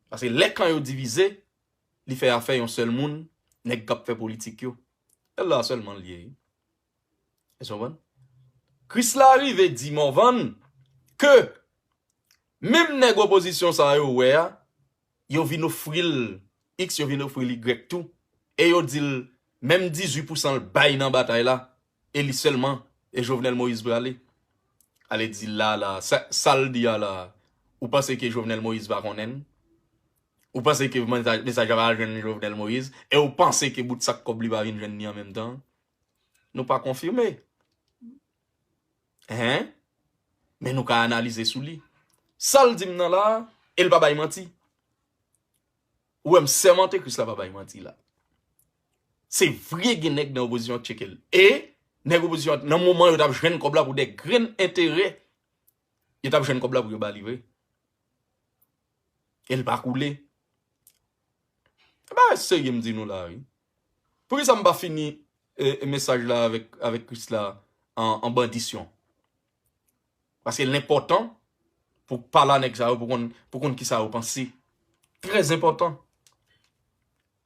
Paske lè kan yo divize, li fè afè yon sèl moun, nèg k ap fè politik yo. E la sèlman l ye. Èske w konprann? Krisla rive di Morvan ke menm nèg opozisyon sa yo wè a, yo vin ofri l X, yo vin ofri l Y tou. E yo di l menm dizuit pousan l bay nan batay la, e li sèlman, e Jovenel Moïse prale. Ale di la, la, sa, sa l di a la, ou panse ke Jovenel Moïse pa konnen l? Ou panse ke mesaj, mesaj la pa jwenn Jovenel Moïse? E ou panse ke bout sak kòb li pa vin jwenn li an menm tan? Nou pa konfime. Hein? Men nou ka analize sou li. Sa l di m nan la, e l pa bay manti. Ou wè m sèmante Krisla pa bay manti la. Se vre gen nèg nan opozisyon k tcheke l. E nèg opozisyon an, nan moman yo t ap jwenn kòb la pou de grenn enterè, yo t ap jwenn kòb la pou yo ba li vre. E l pa koule. E bagay serye m di nou la, wi. Poukisa m pa fini, e, e, mesaj la avèk, avèk Krisla an, an bandisyon? Paske l enpòtan pou pale a nèg sa yo, pou konn, pou konn kisa yo panse. Trè enpòtan.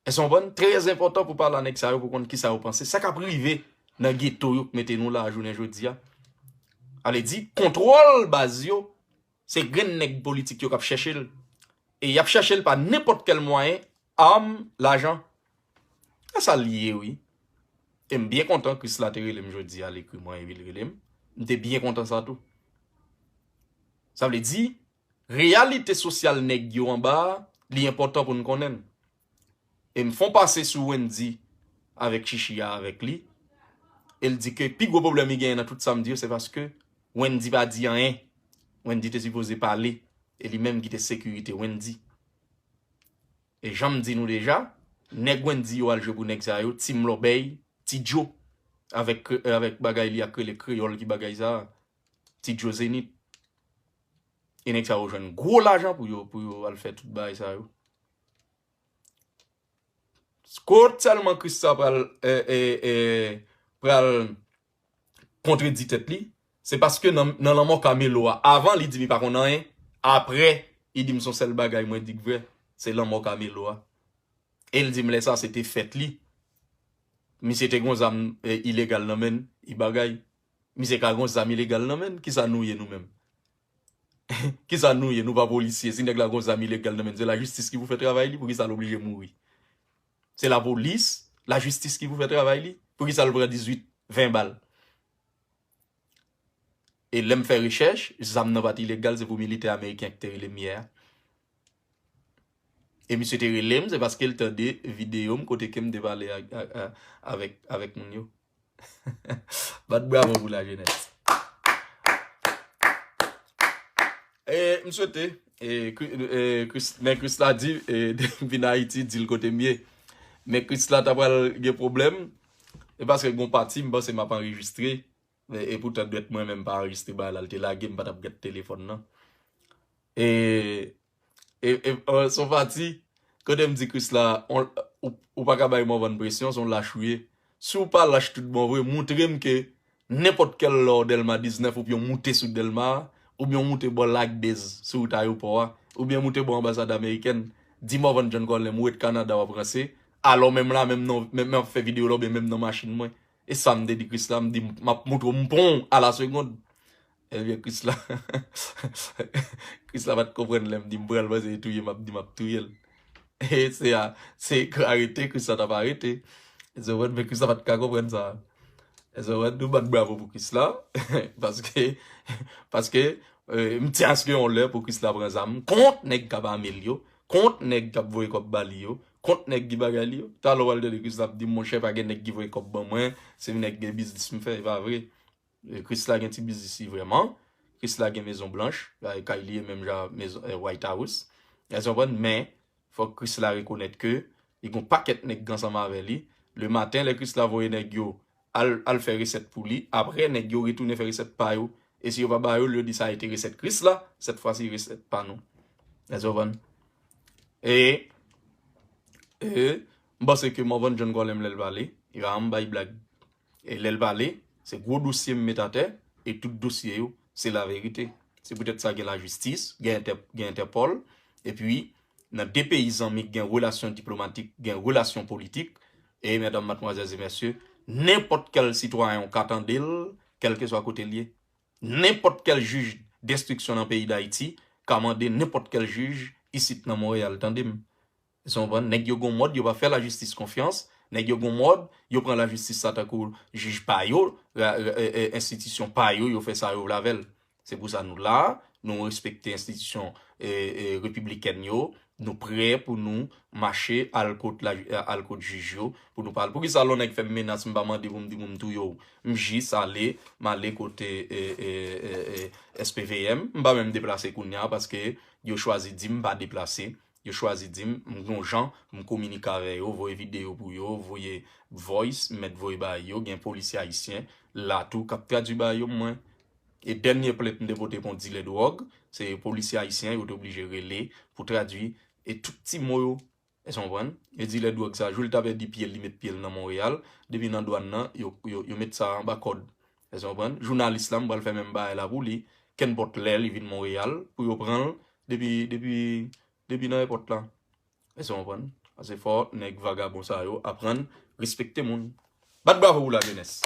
Èske w konprann? Trè enpòtan pou pale a nèg sa yo, pou konn kisa yo panse. Sa k ap rive nan geto yo k mete nou la a jounen jodi a. Ale di, kontwòl baz yo, se grenn nèg politik yo k ap chèche l. E y ap chèche l pa nenpòt kèl mwayen, arm, lajan. E sa l ye, wi. E m byen kontan Krisla te rele m jodi a, l ekri mwen epi l rele m. M te byen kontan sa tou. Sa vle di, reyalite sosyal nèg yo anba a, li enpòtan pou n konnen l. E m fè yon pase sou Wendy avèk Chichi a avèk li. E l di ke pi gwo pwoblèm li genyen nan tout sa m di yo, se paske Wendy pa di anyen. Wendy te sipoze pale, e li menm ki te sekirite Wendy. E jan m di nou deja, nèg Wendy yo al jwe pou nèg sa yo, Team Lòbèy, Ti Djo, avèk, avèk bagay li ak rele kreyòl ki bagay sa, Ti Djo Zenith. E nèg sa yo jwenn gwo lajan pou yo, pou yo al fè tout bagay sa yo. Kot sèlman Chrisla pral, eh, eh, eh, pral kontredi tèt li, se paske nan, nan lanmò Camelo a, avan li di m li pa konn anyen, apre li di m se yon sèl bagay mwen di k vre, se lanmò Camelo a. E l di m lè sa se te fèt li. Misye te gon zam, eh, ilegal nan men l, li bagay. Misye ka gon zam ilegal nan men l, kisa nou ye nou menm? Kisa nou ye? Nou pa polisye. Si nèg la gon zam ilegal nan men l, se lajistis ki pou fè travay li, poukisa l oblije mouri? Se lapolis, lajistis ki pou fè travay li. Poukisa l pran dizuit, ven bal? E lè m fè rechèch, zam nan pa t ilegal, se pou militè ameriken ki te rele m yè a. E misye te rele m, se paske l tande videyo m kote ke m te pale a, a, a, avèk, avèk moun yo. Bat bravo pou lajenès. E m swete, e, Kri- e, Kris- men Chrisla di, e, vin Ayiti, di l kote m ye. Men Chrisla ta pral gen pwoblèm. E paske gon pati, m panse m ap anrejistre. E, e poutan dwèt mwen menm pa anrejistre bagay la, l te lage, m pa t ap gad telefòn nan. E, e, e, e, se yon pati, kote m di Chrisla, on- ou, ou pa ka bay Morvan presyon, se yon lach ou ye. Si w pa lach tout bon vre, moutre m ke nenpòt kèl lè w Dèlma diznèf, oubyen w moute sou Dèlma a, oubyen w moute bò Lagdez, sou wout ayewopò a, oubyen moute bò anbasad amerikèn, di Morvan John Colem ou ret Kanada w ap ranse, alò menm la, menm nan, menm, menm ap fè videyo la, oubyen menm nan machin mwen. E sa m te di Chrisla, m di, m ap moutre w m pran w a la segonn. Ebyen, Chrisla, Chrisla pa t konprann lè m di m pran l, panse li touye m, ap di m ap touye l. E se a, se arete, Chrisla t ap arete. Ou konprann, men Chrisla pa t ka konprann sa. Ou konprann, nou bat bravo pou Chrisla. Paske, paske, eh, m tyen aske yon lè pou Chrisla pran zam kont nèg k ap ame l yo, kont nèg k ap voye kòb ba li yo, kont nèg ki bagay li yo. Talè w al tande Chrisla ap di, monchè, pa gen nèg ki voye kòb ban mwen, se nèg gen biznis m fè, e pa vre. E Chrisla gen ti biznis li vrèman. Chrisla gen Mezon Blanch, la e kay li ye menm jan Mezon, eh, White House. Ou konprann? Men, fòk Chrisla rekonèt ke li gon pakèt nèg k ansanm avè li. Lematen, lè Chrisla voye nèg yo al, al fè resèt pou li, apre, nèg yo retounen fè resèt pa yo. E si yo pa ba yo l, yo di sa rete resèt Chrisla, sèt fwa si resèt pa nou. Ou konprann? E, e, m panse ke Morvan John Colem lè l pale, li pa janm bay blag. E lè l pale, se gwo dosye m met atè, e tout dosye yo, se laverite. Se poutèt sa gen lajistis, gen entè, gen Entèpòl, epi nan de peyi zanmi gen relasyon diplomatik, gen relasyon politik, e medam, madmwazèl e mesye, nenpòt kèl sitwayen w ka tande l, kèlkeswa kote l ye. Nenpòt kèl jij denstriksyon nan peyi Dayiti ka mande nenpòt kèl jij isit nan Monreyal, tande m. Ou konprann? Nèg yo gon mòd, yo pa fè lajistis konfyans. Nèg yo gon mòd, yo pran lajistis sa tankou jij pa yo, ra- ra- e- e- enstitisyon pa yo, yo fè sa yo vle avè l. Se pou sa nou la, nou respekte enstitisyon e, e, repiblikèn yo, nou prè pou nou mache al kot, la, al kot jij yo, pou nou pale. Poukisa lè yon nèg fè m menas, m pa mande pou m di pou m touye w? M jis ale, m ale kote e, e, e, e, S P V M, m pa menm deplase kounye a, paske yo chwazi di m pa deplase. Yo chwazi di m, m gon jan, m kominike avè yo, voye videyo pou yo, voye voice, m mèt voye bay yo, gen polisye ayisyen la tou k ap tradui bay yo mwen. E dènye plent m te pote pou yon dilè dwòg, se polisye ayisyen yo te oblije rele pou tradui e tout ti mo yo. Èske w konprann? E dilè dwòg sa, jou l ta pèdi pye l, li met pye l nan Monreyal, depi nan dwàn nan, yo, yo, yo met sa anba kòd. Èske w konprann? Jounalis la, m pral fè menm bagay la pou li. Kenpòt lè li vin Monreyal, pou yo pran l, depi, depi, depi nan èpòt la. Èske w konprann? Paske fò nèg vagabon sa yo aprann respekte moun. Bat bravo pou lajenès.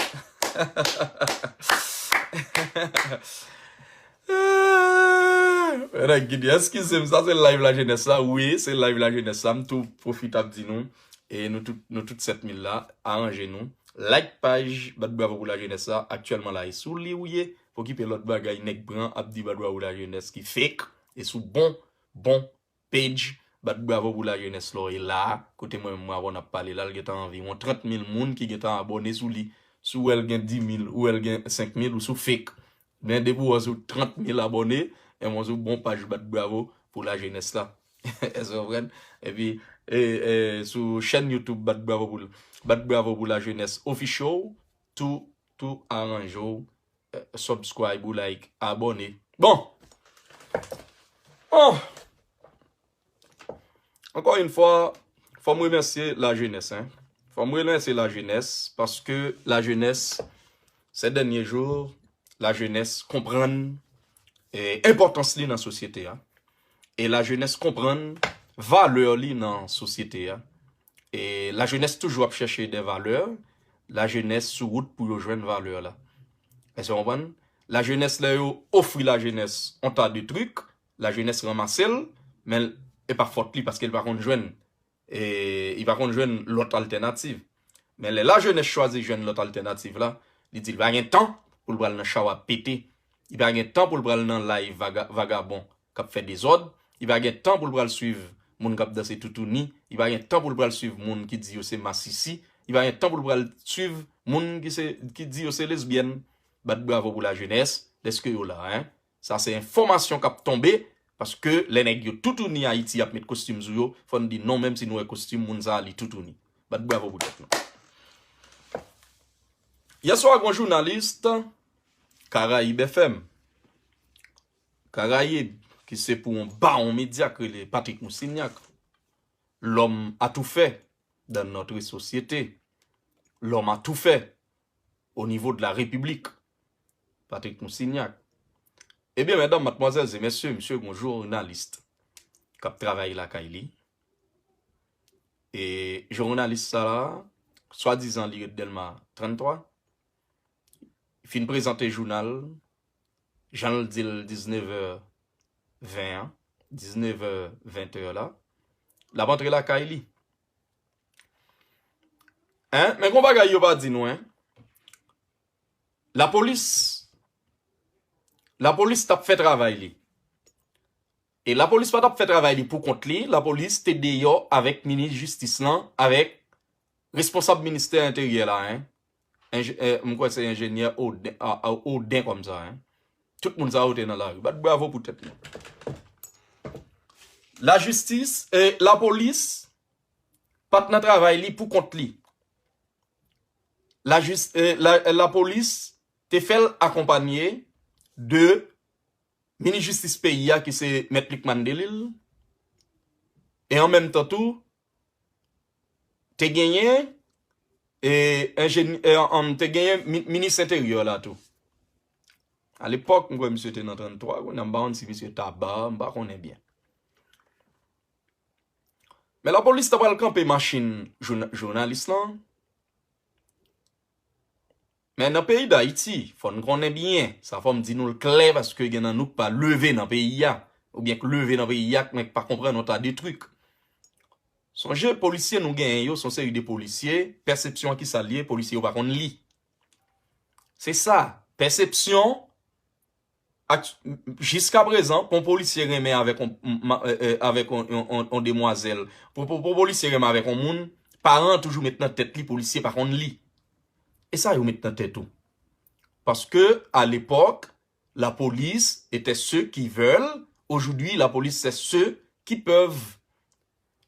Nèg ki di, eskize m, sa se live lajenès la? Wi, se live lajenès la. M tou pwofite ap di nou, e nou tout, nou tout sèt mil la, aranje nou. Like paj Bat Bravo pou Lajenès la, aktyèlman la, e sou li ou ye, pa okipe lòt bagay nèg pran ap di Bat Bravo pou Lajenès ki fake, e sou bon, bon page Bat Bravo pou Lajenès la w ye la, kote mwen menm m avè w n ap pale la, l gentan anviwon trant mil moun ki gentan abòne sou li. Si w wè l gen dis mil, ou wè l gen senk mil, ou sou fake. Men depi w wè sou trant mil abòne, E mwen sou bon paj Bat Bravo pou Lajenès la. Èske w konprann? Epi, e, e, sou chèn YouTube Bat Bravo pou, Bat Bravo pou Lajenès Official, tou, tou aranje w, e, subscribe ou like, abòne. Bon! Oh! Encore une fois, fò m remèsye lajenès, hein. Fò m remèsye lajenès, paske lajenès, ces derniers jours, lajenès konprann, e, enpòtans li nan sosyete a. E lajenès konprann valè li nan sosyete a. E lajenès toujou ap chèche de valè. Lajenès sou wout pou yo jwenn valè la. Èske w konprann? Lajenès, lè yo ofri lajenès on ta de trik, lajenès ranmase l, men e pa fòt li paske l pa konn jwenn, e, li pa konn jwenn lòt altènativ. Men lè lajenès chwazi jwenn lòt altènativ la, li di l pa gen tan pou l pral nan chawa pete. Li pa gen tan pou l pral nan live vaga, vagabon k ap fè dezòd. Li pa gen tan pou l pral swiv moun k ap danse toutouni. Li pa gen tan pou l pral swiv moun ki di yo se masisi. Li pa gen tan pou l pral swiv moun ki se, ki di yo se lesbyèn. Bat bravo pou lajenès, dèske yo la, hein. Sa se enfòmasyon k ap tonbe, paske lè nèg yo toutouni Ayiti ap met kostim sou yo, fò n di non, menm si nou wè kostim moun sa a li toutouni. Bat bravo pou tèt nou. Yèswa, gon jounalis Karayib F M. Karayib, ki se pou yon bawon medya k rele Patrick Moussignac. L'homme à tout faire dans notre société. L'homme à tout faire au niveau de la République. Patrick Moussignac. Ebyen, medam, madmwazèl e mesye, misye gon jounalis k ap travay lakay li. E jounalis sa la, swadizan li ret Dèlma trannntwa, fin prezante jounal, jan l di l diznèf è ven an, diznèf è ven tè la, l ap antre lakay li. Hein? Men gon bagay yo pa di nou, hein? Lapolis, lapolis t ap fè travay li. E lapolis pa t ap fè travay li pou kont li, lapolis te deyò avèk minis jistis lan, avèk responsab ministè enteryè la, hein. Enje-, eh, m kwè se enjenyè Oden, a, a, Oden kòmsa, hein. Tout moun sa yo te nan lari. Bat bravo pou tèt nou. Lajistis, eh, lapolis pa t nan travay li pou kont li. Lajis-, eh, la, lapolis te fè l akonpanye de minis jistis peyi a, ki se Mèt Lucmane Delille, e an menm tan tou, te genyen, e, enjeni-, e, an, te genyen mi-, minis enteryè la tou. Alepòk, m kwè misye te nan trannntwa, kounye a m pa konn si misye t aba, m pa konnen byen. Men lapolis ta pral kanpe machin jounalis lan. Men nan peyi Dayiti, fò n konnen byen, sa fò m di nou l klè, paske gen nan nou k pa leve nan peyi a, oubyen k leve nan peyi a, men k pa konprann yon ta de trik. Sonje, polisye nou genyen yo, se yon seri de polisye, pèsepsyon an ki sa l ye, polisye yo pa konn li. Se sa, pèsepsyon, ak, jiska prezan, pou yon polisye renmen avèk yon, ma-, eh, eh, avèk yon, yon, yon, yon demwazèl, pou, pou, pou yon polisye renmen avèk yon moun, paran an toujou met nan tèt li, polisye pa konn li. E sa yo met nan tèt ou. Paske, à l'époque, la police était ceux qui veulent, aujourd'hui, la police, c'est ceux qui peuvent.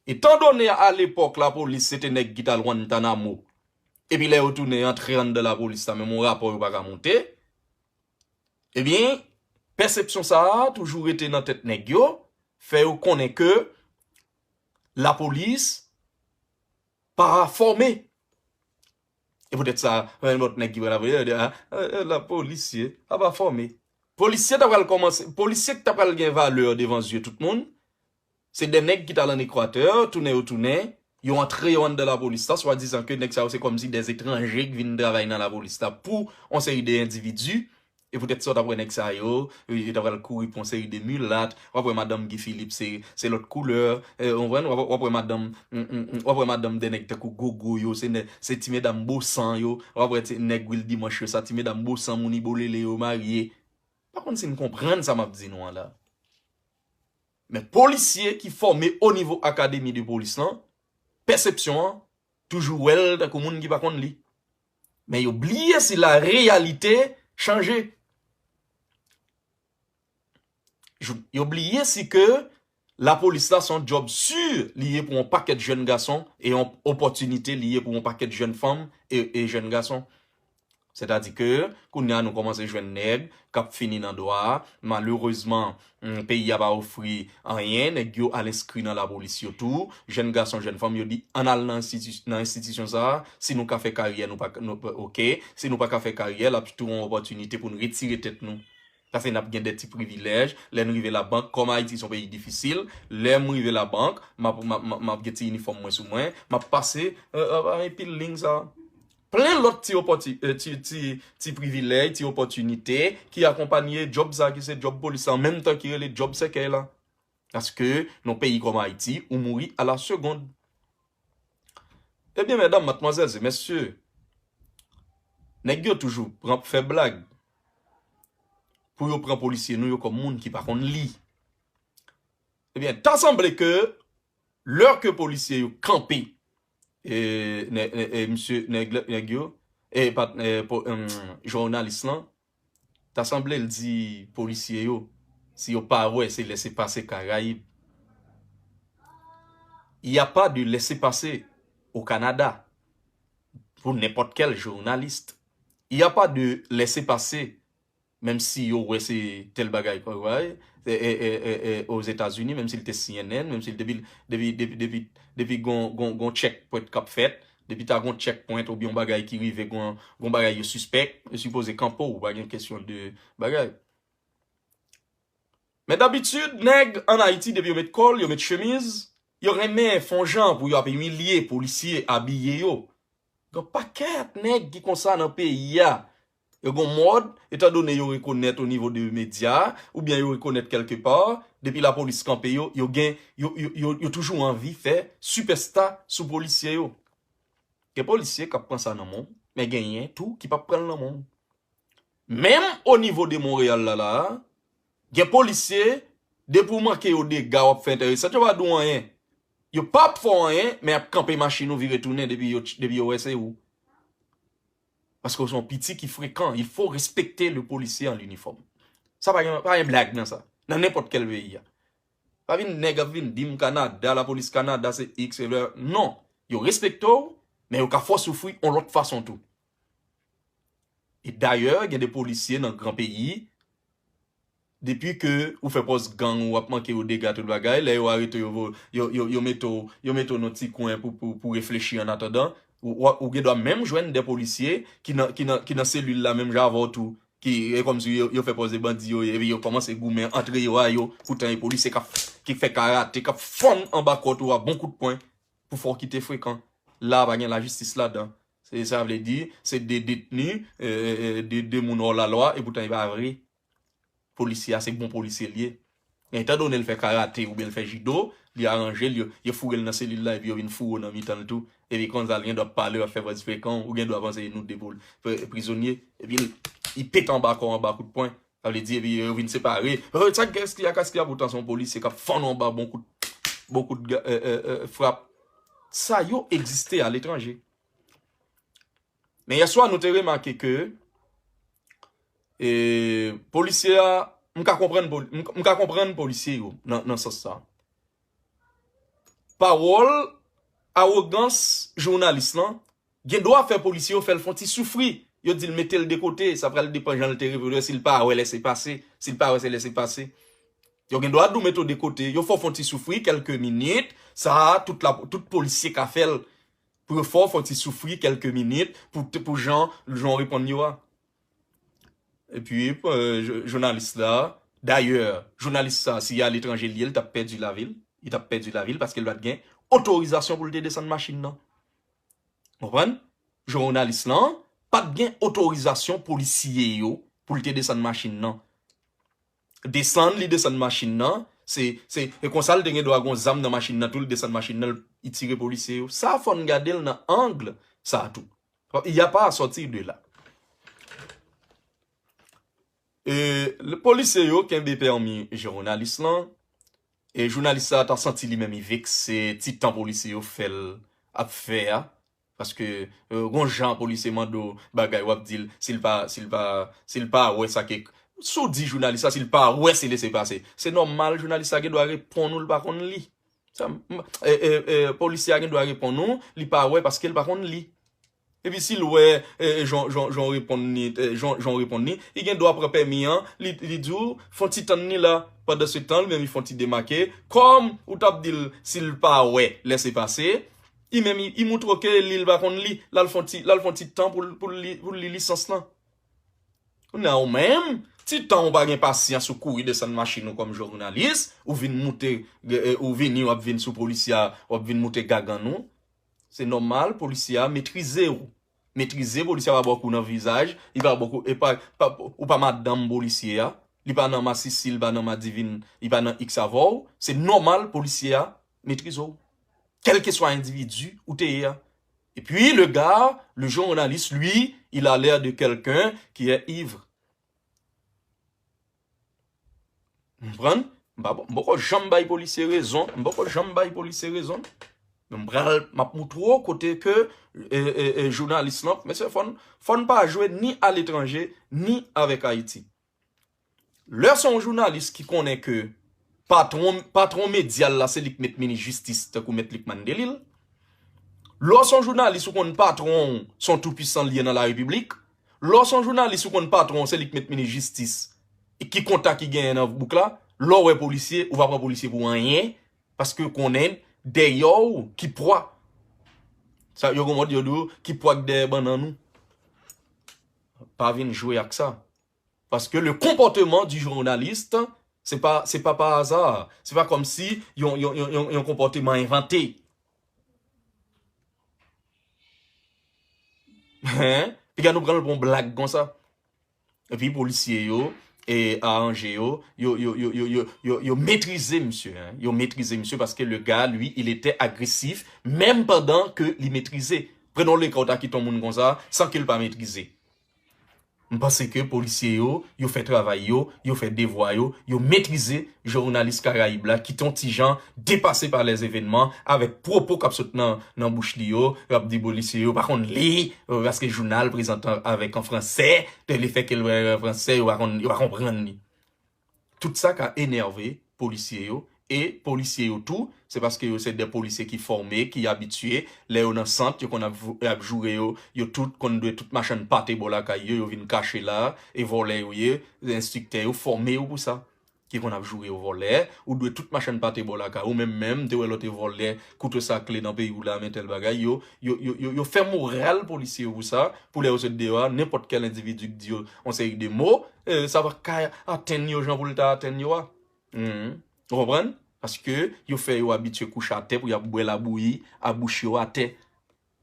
Étant donné, à l'époque, lapolis, se te nèg ki t al Guantanamo. Epi lè yo tounen antre anndan lapolis la, menm yon rapò yo pa ka monte. Ebyen, pèsepsyon sa a toujou rete nan tèt nèg yo, fè yo konnen ke lapolis pa fòme. E poutèt sa, yon lòt nèg ki pral ap di, a, a, lapolisye, a pa fòme. Polisye ta pral kòmanse, polisye ki ta pral gen valè devan zye tout moun, se de nèg ki t al ann Ekwatè, tounen yo tounen, yo antre yo anndan lapolis la, swadizan ke nèg sa yo se kòmsi de etranje ki vin travay nan lapolis la pou yon seri de endividi. E poutèt sa, w t ap wè nèg sa yo, yo, yo ta pral kouri pou yon seri de milat, w ap wè madanm Guy Philippe se, se lòt koulè, eh, w konprann? W ap, w ap wè madanm, mm, mm, mm, w ap wè madanm de nèg tankou Gogo yo, se nè-, se ti medam Bosan yo, w ap wè ti nèg Wil Dimanche yo, sa ti medam Bosan, moun Ibolele yo marye. Pa konn si n konprann sa m ap di nou an la. Men polisye ki fòme o nivo akademi de polis lan, pèsepsyon an, toujou wè l tankou moun ki pa konn li. Men yo bliye si la reyalite chanje. Jou- Yo bliye si ke lapolis la se yon djòb si li ye pou yon pakèt jèn gason e yon opòtinite li ye pou yon pakèt jèn fanm e, e jèn gason. Sètadi ke kounye a nou kòmanse jwenn nèg k ap fini nan dwa a. Malerezman, mm, peyi a pa ofri anyen. Nèg yo al enskri nan lapolis yo tou. Jèn gason, jèn fanm, yo di ann al nan enstiti- nan enstitisyon sa a. Si nou ka fè karyè, nou pa, nou, oke. Si nou pa ka fè karyè, l ap tou yon opòtinite pou n retire tèt nou. Paske n ap gen de ti privilèj. Lè n rive labank, kòm Ayiti se yon peyi difisil, lè m rive labank, m ap, m ap, m ap, m ap gen ti inifòm mwen sou mwen, m ap pase, euh, euh, anpil liy sa. Plen lòt ti opòti- euh, ti, ti, ti privilèj, ti opòtinite ki akonpanye djòb sa ki se djòb polis la, an menm tan ki rele djòb sèkèy la. Paske nan peyi kòm Ayiti, ou mouri a la segond. Ebyen, medam, madmwazèl e mesye, nèg yo toujou pran fè blag pou yo pran polisye nou yo kòm moun ki pa konn li. Ebyen, ta sanble ke lè ke polisye yo kanpe, e, nè- e, e, misye, nèg, nèg yo, e, pat- e, po- em, jounalis lan, ta sanble l di polisye yo, si yo pa wè, se lèsepase Karayib. Il n'y a pas de laissez-passer au Canada pour n'importe quel journaliste. Il n'y a pas de laissez-passer, menm si yo wè se tèl bagay, bagay, e, e, e, e, e, Ozetazini, menm si l te C N N, menm si l depi, depi, depi, depi, depi gon, gon, gon checkpoint k ap fèt, depi ta gon checkpoint oubyen yon bagay ki rive, gon, gon bagay yo sispèk, yo sipoze kanpe w, pa gen kesyon de bagay. Men dabitid, nèg ann Ayiti, depi yo met kòl, yo met chemiz, yo renmen fè yon jan pou yo ap imilye polisye abiye yo. Gen pakèt nèg ki konsa nan peyi a. Yo gon mòd, etandone yo rekonèt o nivo de medya, oubyen yo rekonèt kèlke pa, depi lapolis kanpe yo, yo gen, yo, yo, yo, yo toujou anvi fè sipèsta sou polisye yo. Gen polisye k ap pran sa nan men w, men genyen tou ki p ap pran l nan men w. Menm o nivo de Monreyal la, la, gen polisye, depi w manke yo dega, w ap fè enteresan, yo pa di w anyen. Yo p ap fè w anyen, men y ap kanpe machin ou vire tounen depi yo, depi yo wè se ou. Paske w se yon piti ki frekan. Il faut respecter le policier en uniforme. Sa pa gen, pa gen blag nan sa. Nan nenpòt kèl peyi a. Pa vin nèg ap vin di m Kanada, lapolis Kanada se X, se Y. Non. Yo respekte w, men yo ka fè w soufri yon lòt fason tou. E dayè, gen de polisye nan gran peyi, depi ke ou fè pòz gang, ou ap manke yo dega tout bagay, lè yo arete yo, vo- yo, yo, yo mete w, yo mete w nan ti kwen pou, pou, pou reflechi annatandan, ou, ou, ou gen dwa menm jwenn de polisye ki nan, ki nan, ki nan selil la menm jan avè w tou, ki, e kòmsi yo, yo fè pòz de bandi yo ye, epi yo kòmanse goumen antre yo a yo, poutan e polisye k ap, ki fè karate, k ap fann anba kòt ou a bon kout pwen pou fè w kite frekan. La, pa gen lajistis ladan. Se, sa vle di, se de detni, e, e, e, de, de moun hors la loi, e poutan e pa vre. Polisye a, se bon polisye l ye. Men etandone l fè karate oubyen l fè jido, li aranje l, yo, yo foure l nan selil la, epi yo vin foure w nan mitan l tou. Epi konsa, l gen dwa ap pale, ap fè vwa frekan, ou gen dwa panse e nou de pol- pri- prizonye. Epi l, li pete anba kò w anba kout pwen. Sa vle di, epi yo vin separe. Oh, sa k Kès ki a, Kès ki a, poutan se yon polisye k ap fann w anba bon kout, bon kout ga- e, e, e, frap. Sa yo egziste aletranje. Men yèswa, nou te remake ke, e, polisye a, m ka konprann poli- m, m ka konprann polisye yo nan, nan sans sa. Pawòl, awogans jounalis lan, gen dwa fè polisye yo fè l fè yon ti soufri. Yo di l mete l de kote, sa pral depann jan l te reponn yo, si l pa wè lèsepase, si l pa wè se lèsepase. Yo gen dwa di w mete w de kote, yo fè w fè yon ti soufri kèlke minit, sa a, tout la, tout polisye ka fè l. Pou yo fè w fè yon ti soufri kèlke minit, pou, pou jan, jan w reponn yo a. Epi, e, jou- jounalis la, dayè, jounalis sa, si aletranje l ye, li t ap pèdi lavi l, li t ap pèdi lavi l paske l pa t gen otorizasyon pou l te desann machin nan. Konprann? Jounalis lan pa t gen otorizasyon polisye yo pou l te desann machin nan. Desann, li desann machin nan, se, se, e konsa l te gen dwa gon zam nan machin nan tou, l desann machin nan, li tire polisye yo. Sa fò n gade l nan ang sa tou. Il y a pas à sortir de là. E, le- polisye yo kenbe pèmi jounalis lan. E jounalis sa ta santi li menm li vekse ti tan polisye yo fè l ap fè a. Paske, e, gon jan polisye mande w bagay, w ap di l, si l pa, si l pa, si l pa wè sa ke Si w di jounalis la, si l pa wè, se lese pase. Se nòmal, jounalis la gen dwa reponn ou, l pa konn li. Sa, m- e, e, e, polisye a gen dwa reponn ou, li pa wè paske l pa konn li. Epi si l wè, e, jan, jan, jan w reponn li, e, jan, jan w reponn li, li gen dwa pran pèmi an, li, li di w, fè yon ti tann li la. Pandan se tan, li menm li fè yon ti demake. Kòm ou t ap di l, si l pa wè, lese pase, li menm li, li moutre w ke li, l pa konn li, l al fè yon ti, l al fè yon ti tan pou l, pou l li, pou l li lisans lan. Kounye a ou menm, ti tan ou pa gen pasyans, ou kouri desann machin ou kòm jounalis, ou vin moute, e, ou vini, w ap vin sou polisye a, w ap vin moute gagann ou. Se nòmal, polisye a metrize ou. Metrize, polisye a pa ba w kou nan vizaj, li pa ba w kou, e pa, pa, ou pa madanm polisye a, li pa nan masisi, li pa nan madivin, li pa nan iks avè w. Se nòmal, polisye a metrize w. Kèlkeswa endividi ou te ye a. Et puis, le gars, le journaliste, lui, il a l'air de quelqu'un qui est ivre. Ou konprann? M pa, m poko janm bay polisye rezon. M poko janm bay polisye rezon. Men m pral, m ap moutre w kote ke, e, e, e, jounalis lan, mesye, fò n, fò n pa jwe ni aletranje, ni avèk Ayiti. Lè se yon jounalis ki konnen ke patwon, patwon medya l la, se li k met minis jistis, tankou Mèt Luckman Delille. Lè w se yon jounalis, ou konn patwon w se yon toupwisan li ye nan larepiblik. Lè w se yon jounalis, ou konn patwon w se li k met minis jistis, e ki kontak ki genyen nan bouk la. Lè w wè polisye, ou pa pran polisye pou anyen, paske ou konnen dèyè w ki pwa. Sa, yo gen mòd yo di w, ki pwa k dèyè bannann ou. Pa vin jwe ak sa. Parce que le comportement du journaliste, c'est pas, c'est pas par hasard. C'est pas comme si yon, yon, yon, yon, yon comportement inventé. Hein? Piga nou pran l pou yon blag konsa. Epi polisye yo, e aranje yo, yo, yo, yo, yo, yo, yo, yo metrize misye, hein. Yo metrize misye parce que le gars, lui, il était agressif, même pendant que li metrize. Prenons le cas, ou ta kite yon moun konsa, san ke l pa metrize. M panse ke polisye yo, yo fè travay yo, yo fè devwa yo, yo metrize jounalis Karayib la, ki te yon ti jan depase pa lèzevènman, avèk pwopo k ap sot nan, nan bouch li yo, y ap di polisye yo pa konn li, euh, paske jounal prezante avèk an fransè, de le fait ke l wè an fransè, yo pa konn, yo pa konprann li. Tout sa ka enève polisye yo, e polisye yo tou, se paske yo se de polisye ki fòme, ki abitye, lè yo nan sant, yo konn ap, ap joure yo, yo tout konn dwe tout machann pate bò lakay yo, yo vin kache la, e vòlè yo ye, enstriktè yo fòme yo pou sa. Ki konn ap joure yo vòlè, ou dwe tout machann pate bò lakay ou, menm menm, m te wè lòt vòlè, kouto sakle nan peyi w la, men tèl bagay, yo, yo, yo, yo, yo fè moral polisye yo pou sa, pou lè yo sot deyò a, nenpòt kèl endividi k di yo yon seri de mo, e, sa pa ka atenn yo jan pou l ta atenn yo a. Mhm. Ou konprann? Paske yo fè yo abitye kouche atè pou y ap bwè labouyi a bouch yo atè.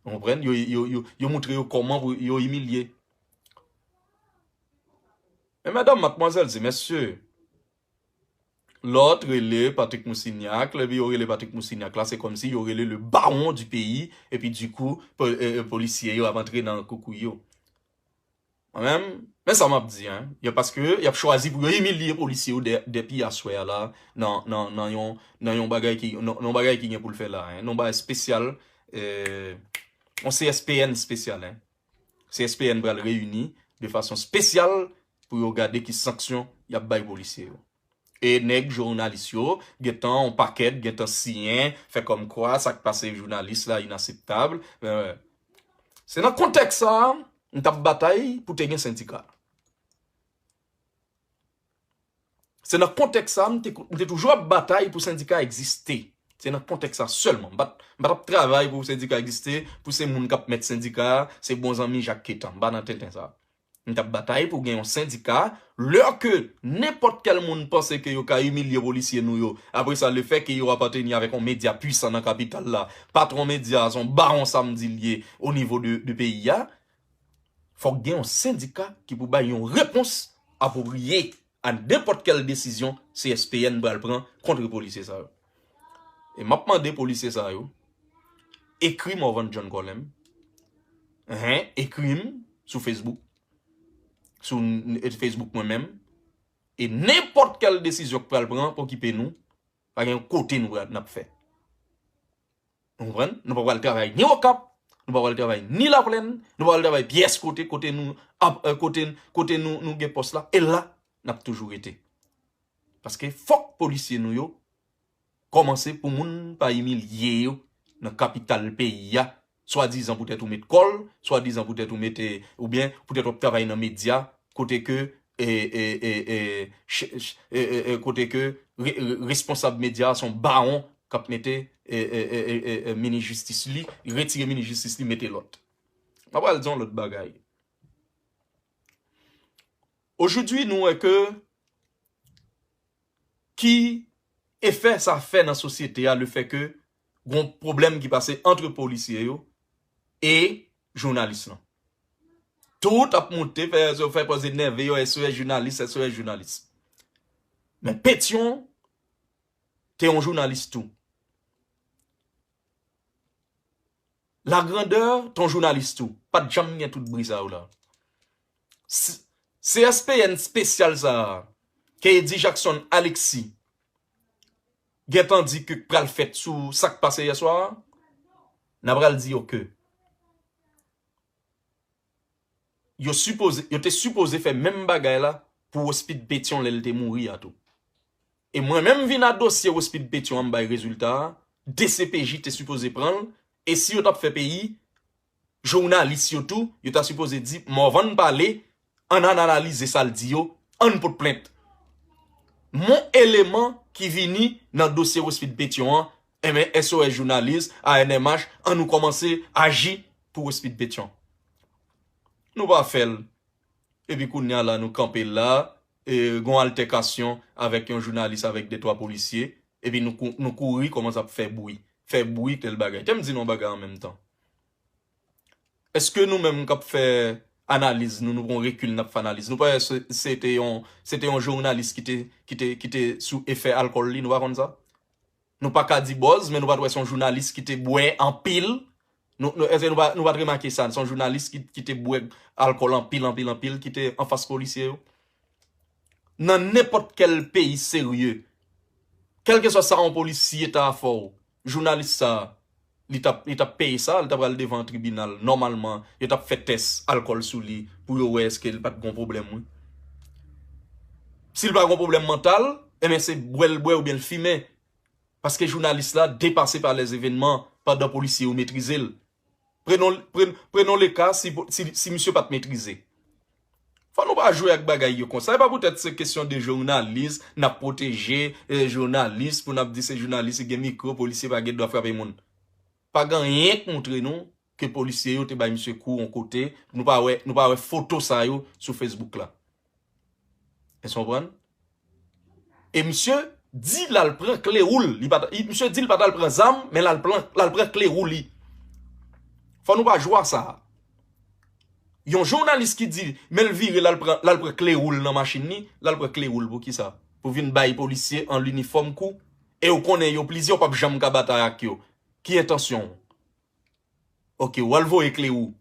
Ou konprann? Yo, yo, yo, yo moutre yo kòman pou yo imilye. Men medam, madmwazèl, e mesye, lòt rele Patrick Moussignac, lè yo rele Patrick Moussignac la, se kòmsi yo rele le baron du pays, epi dikou, po-, e, e, polisye yo ap antre nan koukouy yo. Mwen menm, men sa m ap di, hein. Yo, paske y ap chwazi pou yo imilye polisye yo dè, dèpi aswè a la, nan, nan, nan yon, nan yon bagay ki, nan, nan yon bagay ki gen pou l fè la, hein. Nan yon bagay espesyal, e, yon C S P N espesyal, hein. C S P N pral reyini de fason espesyal pou yo gade ki sanksyon y ap bay polisye yo. E nèg jounalis yo, gentan yon pakèt, gentan siyen, fè kòm kwa sa k pase jounalis la inaseptab. E, se nan kontèks sa a, m t ap batay pou te gen sendika. Se nan kontèks sa a, m te, m te toujou ap batay pou sendika egziste. Se nan kontèks sa sèlman. M pa t, m pa t ap travay pou sendika egziste, pou se moun k ap mèt sendika a, se bon zanmi Jak Ketan. M pa nan tenten sa. M t ap batay pou gen yon sendika, lè ke nenpòt kèl moun panse ke yo ka imilye polisye nou yo, apre sa, le fait que yo apateni avèk yon medya pwisan nan kapital la, patwon medya a se yon bawon samdi l ye o nivo de, de peyi a, fòk gen yon sendika ki pou bay yon repons apwopriye a nenpòt kèl desizyon C S P N pral pran kont polisye sa yo. E m ap mande polisye sa yo, ekri Morvan John Colem, hein, ekri m sou Facebook, sou n-, Facebook mwen menm, e nenpòt kèl desizyon k pral pran pou okipe nou, pa gen kote nou pral, n ap fè. Ou konprann? Nou pa pral travay ni Okap, nou pa pral travay ni Laplèn, nou pa pral travay pyès kote, kote nou ap, e, kote, kote nou, nou gen pòs la. E la, n ap toujou rete. Paske fòk polisye nou yo kòmanse pou moun pa imilye yo nan kapital peyi a, swadizan poutèt ou met kò l, swadizan poutèt ou mete, oubyen poutèt w ap travay nan medya, kote ke, e, e, e, e, ch- ch- e, e, e, kote ke re- re- responsab medya a se yon bawon k ap mete, e, e, e, e, e, e, minis jistis li, retire minis jistis li, mete lòt. Mwen pral di yon lòt bagay. Ojodwi, nou wè ke ki efè sa fè nan sosyete a, lefètke gon pwoblèm ki pase ant polisye yo e jounalis lan. Tout ap monte, fè, fè pòz enève yo, S O S jounalis, S O S jounalis. Men Petyon te yon jounalis tou. Lagrandè te yon jounalis tou. Pa t janm gen tout bri sa yo la. C- C S P N espesyal sa a, ke Eddy Jackson Alexis gentan di ke pral fèt sou sa k pase yè swa a, n a pral di yo ke yo sipoze, yo te sipoze fè menm bagay la pou Rospide Petyon lè l te mouri a tou. E mwen menm vin a dosye Rospide Petyon an, m bay rezilta a, D C P J te sipoze pran l, e si yo t ap fè peyi, jounalis yo tou, yo ta sipoze di, Morvan pale, ann analize sa l di yo, ann pot plent. Mon eleman ki vini nan dosye Rospide Petyon an, enben S O S jounalis, A N M H, ann nou kòmanse aji pou Rospide Petyon. Nou pa fè l. Epi kounye a la, nou kanpe la, e, gon altèkasyon avèk yon jounalis, avèk de twa polisye, epi nou, kou- nou kouri kòmanse ap fè bwi. Fè bwi, tèl bagay. Tè m di nou yon bagay an menm tan. Èske nou menm k ap fè analiz, nou, nou pran rekil, n ap fè analiz, nou pa wè se, se te yon, se te yon jounalis ki te, ki te, ki te sou efè alkòl li, nou pa konn sa? Nou pa ka di bòz, men nou pa t wè se yon jounalis ki te bwè anpil. Nou, nou, èske nou pa, nou pa t remake sa? Se yon jounalis ki, ki te bwè alkòl anpil, anpil, anpil, ki te anfas polisye yo. Nan nenpòt kèl peyi serye, kèlkeswa sa yon polisye ta fè w, jounalis sa, li t ap, li t ap peye sa, li ta pral devan tribinal. Nòmalman, yo t ap fè tès alkòl sou li pou yo wè èske li pa t gon pwoblèm, wi. Si li pa gon pwoblèm mantal, enben se bwè l bwè oubyen l fimen. Paske jounalis la depase pa lèzevènman pandan polisye yo metrize l. Prenons, pren, prenons le cas si, si, si misye pa t metrize. Fò nou pa jwe ak bagay yo konsa. E pa poutèt se kesyon de jounalis, n ap pwoteje, e, jounalis, pou n ap di se jounalis ki gen mikwo, polisye pa gen dwa frape moun. Pa gen anyen k montre nou ke polisye yo te bay misye kou yon kote, nou pa wè, nou pa wè foto sa yo sou Facebook la. Èske w konprann? E misye di l al pran kle wou l. Li pa t, misye di l pa t al pran zam, men l al pran, l al pran kle wou li. Fò nou pa jwe a sa. Yon jounalis ki di, men l vire, l al pran, l al pran kle wou l nan machin li, l al pran kle wou l pou kisa? Pou vin bay polisye an linifòm kou? E w konnen yo plizyè, w p ap janm ka batay ak yo. Ki entansyon w? Oke, w al voye kle wou.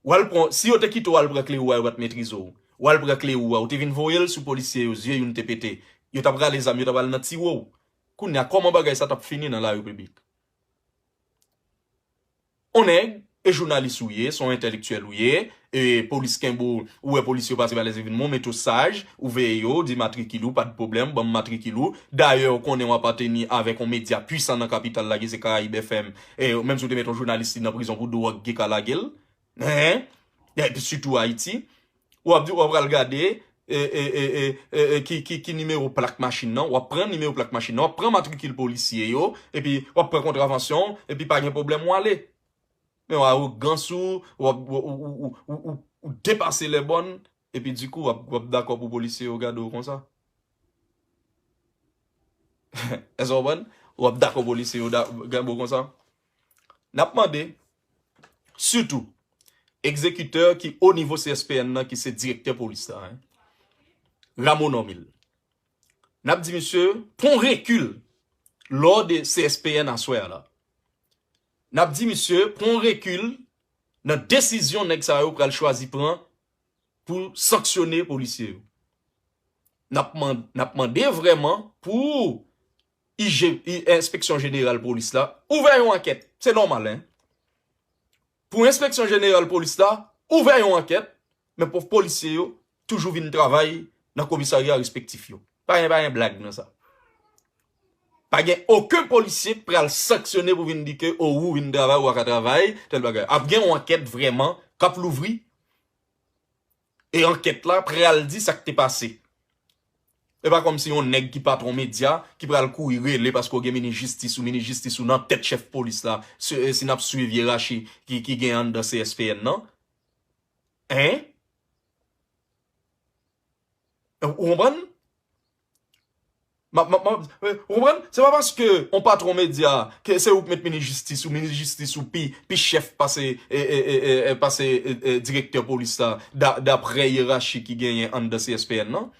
W al pran, si yo te kite w al pran kle wou a, yo pa t metrize w. W al pran kle wou a, ou te vin voye l sou polisye yo, zye youn te pete. Yo t ap rale zam, yo t ap al nan tiwo w. Kounye a, kòman bagay sa t ap fini nan larepiblik? On nèg, e jounalis ou ye, se on entèlektyèl ou ye, e polis kenbe w, ou wè polis yo pase pa lèzevènman, ou mete w saj, ou veye yo, ou di matrikil ou, pa t pwoblèm, ban m matrikil ou. Dayè, ou konnen w apateni avèk on medya pwisan nan kapital la, ki se Karayib F M, e menm si w te mete on jounalis li nan prizon pou dwòg, yo ka lage l. Hein? Epi sitou Ayiti. W ap di, w ap pral gade, e, e, e, e, e, e, ki, ki, ki nimewo plak machin nan, w ap pran nimewo plak machin nan, w ap pran matrikil polisye yo, epi w ap pran kontravansyon, epi pa gen pwoblèm, w ale. Men w arogans ou, w ap, w, w, w depase lèbòn, epi dikou, w ap, w ap dakò pou polisye yo gade w konsa. Èske w konprann? W ap dakò polisye yo da- gade w konsa? N ap mande, sitou, egzekitè ki o nivo C S P N nan, ki se direktè polis la, hein, Rameau Normil. N ap di misye, pran rekil lò de C S P N aswè a la. N ap di misye, pran rekil nan desizyon nèg sa yo pral chwazi pran pou sanksyone polisye yo. N ap man- n ap mande vrèman pou I G, I- Enspeksyon Jeneral Polis la ouvè yon ankèt. Se nòmal, hein? Pou Enspeksyon Jeneral Polis la ouvè yon ankèt, men pou polisye yo toujou vin travay nan komisarya respektif yo. Pa gen, pa gen blag nan sa. Pa gen okenn polisye k pral sanksyone pou vin di ke, o, ou vin travay, ou pa ka travay, tèl bagay. Ap gen yon ankèt vrèman k ap louvri. E ankèt la pral di sa k te pase. E pa kòmsi yon nèg ki patwon medya ki pral kouri rele paske w gen minis jistis ou, minis jistis ou nan tèt chèf polis la, si, si n ap swiv yerachi ki, ki gen anndan C S P N nan. Hein? Ou konprann? M ap, m ap, m ap, ou konprann? Se pa paske yon patwon medya, ke se ou k met minis jistis ou, minis jistis ou pi, pi chèf pase, e, e, e, e, e, pase, e, e, direktè polis la, da-, daprè yerachi ki genyen anndan C S P N nan,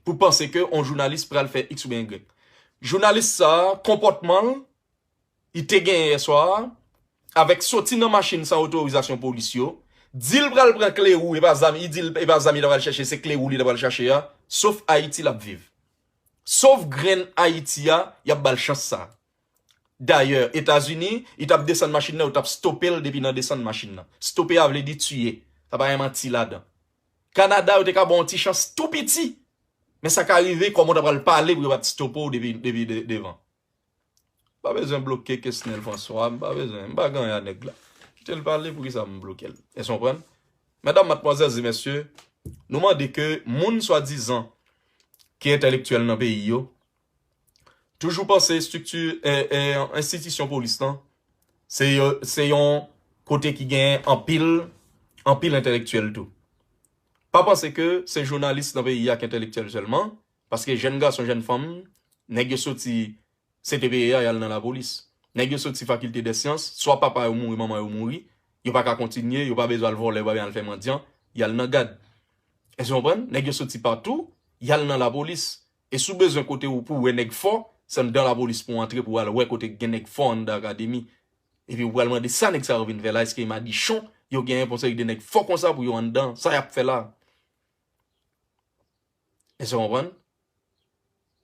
pou panse ke yon jounalis pral fè X oubyen Y. Jounalis sa, konpòtman l, li te genyen yè swa a, avèk soti nan machin san otorizasyon polis yo, di l pral pran kle wou, e pa zam, li di l, e pa zam li ta pral chache, se kle wou li ta pral chache a, sof Ayiti l ap viv. Sof grenn Ayiti a, y ap ba l chans sa. Dayè, Etazini, li t ap desann machin nan, yo t ap stope l depi nan desann machin nan. Stope a vle di tiye. Sa pa gen manti ladan. Kanada, yo te ka ba w yon ti chans tou piti. Men sa ka rive, kòman w ta pral pale pou yo pa t stope w depi, depi de-, devan. M pa bezwen bloke Kesnel François, m pa bezwen, m pa gen anyen a nèg la. Kite l pale, poukisa m bloke l? Èske w konprann? Medam, madmwazèl e mesye, nou mande ke moun swadizan ki entèlektyèl nan peyi yo, toujou panse estrikti, e, e, enstitisyon polis lan, se yo, se yon kote ki gen anpil, anpil entèlektyèl tou. Pa panse ke se jounalis nan peyi a ki entèlektyèl sèlman, paske jèn gason, jèn fanm, nèg yo soti C T P E a, y al nan lapolis. Nèg yo soti fakilte dè syans, swa papa yo mouri, manman yo mouri, yo pa ka kontinye, yo pa bezwen al vòlè, yo pa bezwen al fè mandyan, y al nan gad. Èske w konprann? Nèg yo soti patou, y al nan lapolis. E si w bezwen kote w pou w wè nèg fò, se anndan lapolis pou w antre pou w al wè kote k gen nèg fò anndan akademi. Epi w pral mande sa nèg sa yo vin fè la, èske madichon yo genyen pou yon seri de nèg fò konsa pou yo anndan? Sa y ap fè la? Èske w konprann?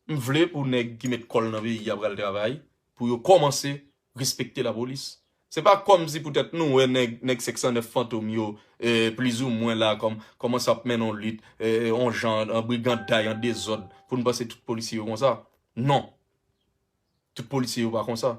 M vle pou nèg ki met kò l nan peyi a pral travay, pou yo kòmanse respekte lapolis. Se pa kòmsi poutèt nou wè nèg, nèg senk san nèf Fantom yo, e, plizoumwen la, kòm, kòmanse ap mennen yon lit, e, yon jan, an briganday, an dezòd, pou n panse tout polisye yo konsa. Non. Tout polisye yo pa konsa.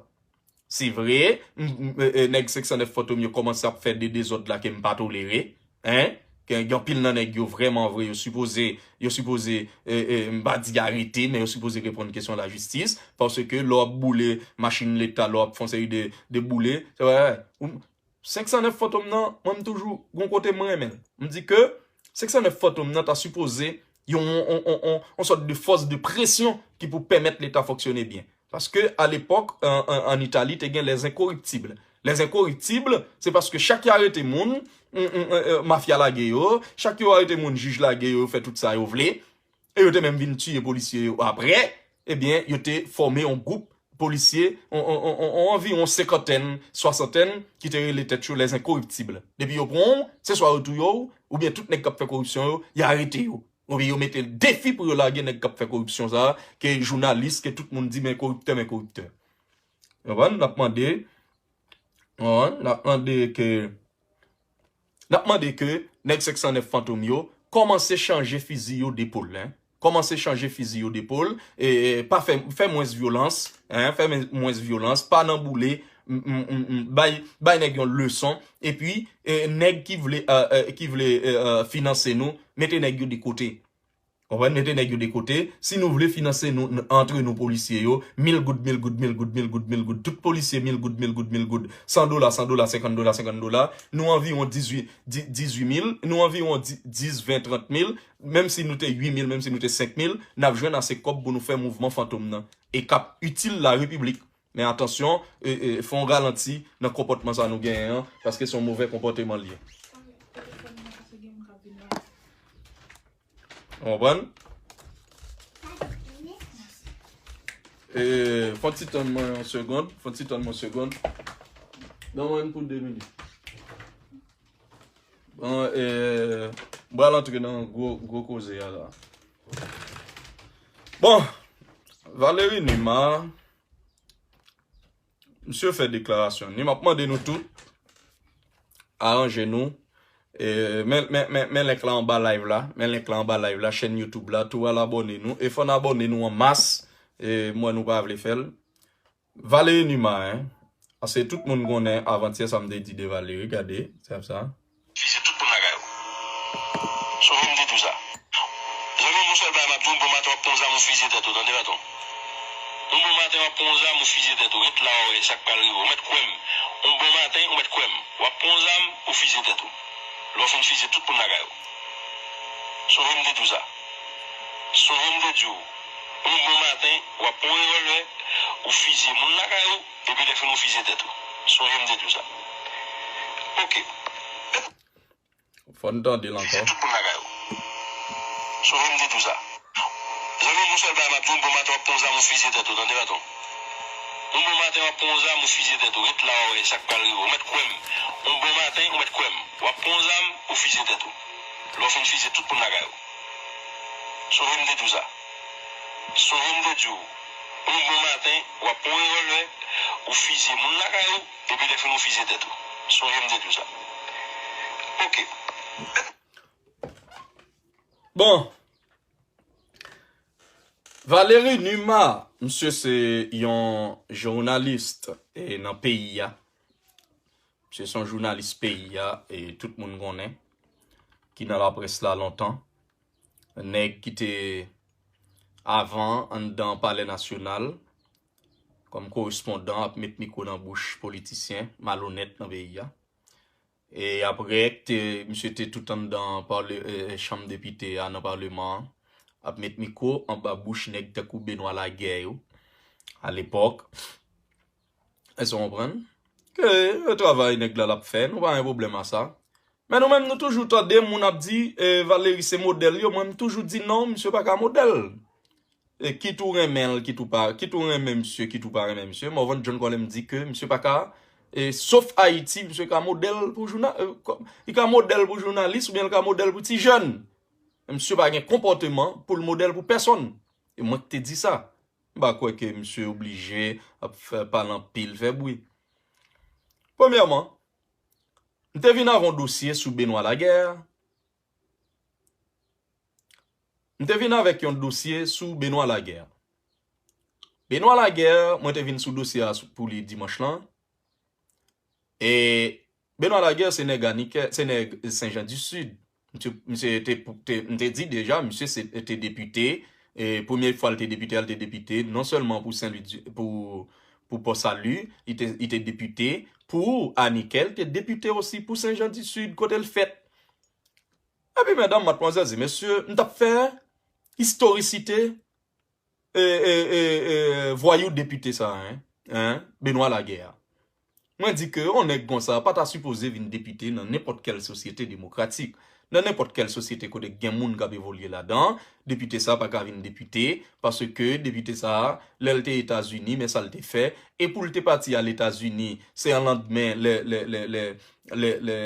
Se vre, m, m, e, e, nèg senk san nèf Fantom yo kòmanse ap fè de dezòd la ke m pa tolere. Hein? Gen, gen anpil nan nèg yo vrèman vre, yo sipoze, yo sipoze, e, e, m pa di arete, men yo sipoze reponn kesyon lajistis. Paske lè w ap boule machin leta, lè w ap fè yon seri de, de boule, se vre, ou, senk san nèf Fantom nan, mwen m toujou gon kote mwen renmen l. M di ke senk san nèf Fantom nan ta sipoze yon, yon, yon, yon, yon sòt de fòs de presyon ki pou pèmèt leta fonksyone byen. Paske, a lepòk, an, an, an Itali, te gen les incorruptibles. Les incorruptibles, se paske chak yo arete moun, m, m, m, e, mafya lage yo, chak yo arete moun, jij lage yo, yo fè tout sa yo vle, e yo te menm vin tiye polisye yo apre, ebyen, yo te fòme yon gwoup polisye, on, on, on, on, on anviwon senkantèn, swasantèn, ki te rele tèt yo les incorruptibles. Depi yo pran w, se swa yo touye w, oubyen tout nèg k ap fè koripsyon yo, y arete yo. Oubyen yo mete defi pou yo lage nèg k ap fè koripsyon sa a, ke jounalis, ke tout moun di, men koriptè, men koriptè. Ou konprann? N ap mande, ou konprann? N ap mande ke, n ap mande ke nèg senk san nèf Fantom yo kòmanse chanje fizi yo depòl, hein. Kòmanse chanje fizi yo depòl, e, e, pa fè, fè mwens vyolans, hein, fè men-, mwens vyolans, pa nan boule, m, m, m, m, bay, bay nèg yon leson, epi, e, nèg ki vle, e, e, ki vle, e, e, finanse nou, mete nèg yo de kote. Konprann? Mete nèg yo de kote. Si nou vle finanse nou, n-, antre nou polisye yo, mil goud, mil goud, mil goud, mil goud, mil goud, tout polisye, mil goud, mil goud, mil goud, san dola, san dola, senkant dola, senkant dola, nou anviwon dizuit, di-, dizuit mil, nou anviwon di-, dis, ven, trant mil, menm si nou te uit mil, menm si nou te senk mil, n ap jwenn ase kòb pou nou fè mouvman Fantom nan. E k ap itil larepiblik. Men atansyon, e, e, fè yon ralanti nan konpòtman sa nou genyen an, paske se yon movè konpòteman l ye. Ou konprann? E, fè yon ti tann mwen yon segond, fè yon ti tann mwen yon segond. Ban mwen pou de minit. Bon, e, m pral antre nan gwo, gwo koze a la. Bon, Valery Numa, misye fè deklarasyon li. M ap mande nou tout, aranje nou, E, men, men, men, men link la anba live la. Men link la anba live la, chèn YouTube la. Tou al abòne nou. E fò n abòne nou an mas. E, m wè nou pa vle fè l. Valery Numa, en. Paske tout moun konnen avantyè sa m te di de Valery, gade, se ap sa. Fize tout moun lakay ou. Sonje m te di w sa. Zanmi m, yon sèl bagay m ap di w, yon bon maten w ap pran yon zam ou fize tèt ou, tande tonton. Yon bon maten w ap pran yon zam ou fize tèt ou, ret la w ap wè sa k pral rive w. Ou mèt kwè m. Yon bon maten, ou mèt kwè m. W ap pran yon zam ou fize tèt ou. Lè w fin fize tout moun lakay ou. Sonje m te di w sa. Sonje m te di w, yon bon maten, w ap pran yon revòlvè, ou fize moun lakay ou, epi lè fini ou fize tèt ou. Sonje m te di w sa. Oke. Fò n tande l ankò. Fize tout moun lakay ou. Sonje m te di w sa. Zanmi m, yon sèl bagay m ap di w, yon bon maten w ap pran yon zam ou fize tèt ou, tande tonton. Yon bon maten w ap pran yon zam ou fize tèt ou, ret la w ap wè sa k pral rive w. Ou mèt kwè m. Yon bon maten, ou mèt kwè m. W ap pran yon zam ou fize tèt ou. Lè w fin fize tout moun lakay ou. Sonje m te di w sa. Sonje m te di w, yon bon maten, w ap pran yon revòlvè, ou fize moun lakay ou, epi lè fini ou fize tèt ou. Sonje m te di w sa. Oke. Bon. Valery Numa, misye se yon jounalis e nan peyi a. Misye se yon jounalis peyi a e tout moun konnen ki nan laprès la lontan. Nèg ki te avan anndan Palè Nasyonal kòm korespondan ap met mikwo nan bouch politisyen malonèt nan peyi a. E apre, te, misye te tout anndan pale, e, e, chanm depite a nan paleman an, ap met mikwo anba bouch nèg tankou Benoît Laguerre yo, alepòk. Èske w konprann? Ke, e, travay nèg la l ap fè, nou pa gen pwoblèm a sa. Men nou menm, nou toujou tande moun ap di, e, Valery se modèl yo. Mwen, m toujou di non, misye pa ka modèl. E kit ou renmen l, kit ou pa, kit ou renmen misye, kit ou pa renmen misye. Morvan John Colem di ke misye pa ka, e, sof Ayiti, misye ka modèl pou jouna-, e, kò-, li ka modèl pou jounalis oubyen li ka modèl pou ti jèn. Men misye pa gen konpòteman pou l modèl pou pèsonn. E mwen ki te di sa. M pa kwè ke misye oblije ap fè, pale anpil, fè bri. Premyèman, m te vin avè yon dosye sou Benoît Laguerre. M te vin avèk yon dosye sou Benoît Laguerre. Benoît Laguerre, mwen te vin sou dosye a sou, pou li dimanch lan. E Benoît Laguerre, se nèg Anikè, se nèg Sen Jan di Sid. Misye, misye te, te, m te di deja, misye se, te depite. E premye fwa l te depite a, l te depite non sèlman pou Sen Lwi di, pou, pou Pò Sali, li te, li te depite pou Anikè, li te depite osi pou Sen Jan di Sid, kote l fèt. Epi medam, matmwazèl e mesye, m t ap fè istorisite, e, e, e, e, vwayou depite sa a, en, en, Benoît Laguerre a. Mwen di ke yon nèg konsa pa ta sipoze vin depite nan nenpòt kèl sosyete demokratik. Nan nenpòt kèl sosyete kote gen moun k ap evolye ladan, depite sa pa ka vin depite, paske depite sa, lè l te Etazini, men sa l te fè, e pou l te pati al Etazini, se an landmen lè, lè, lè, lè, lè, lè,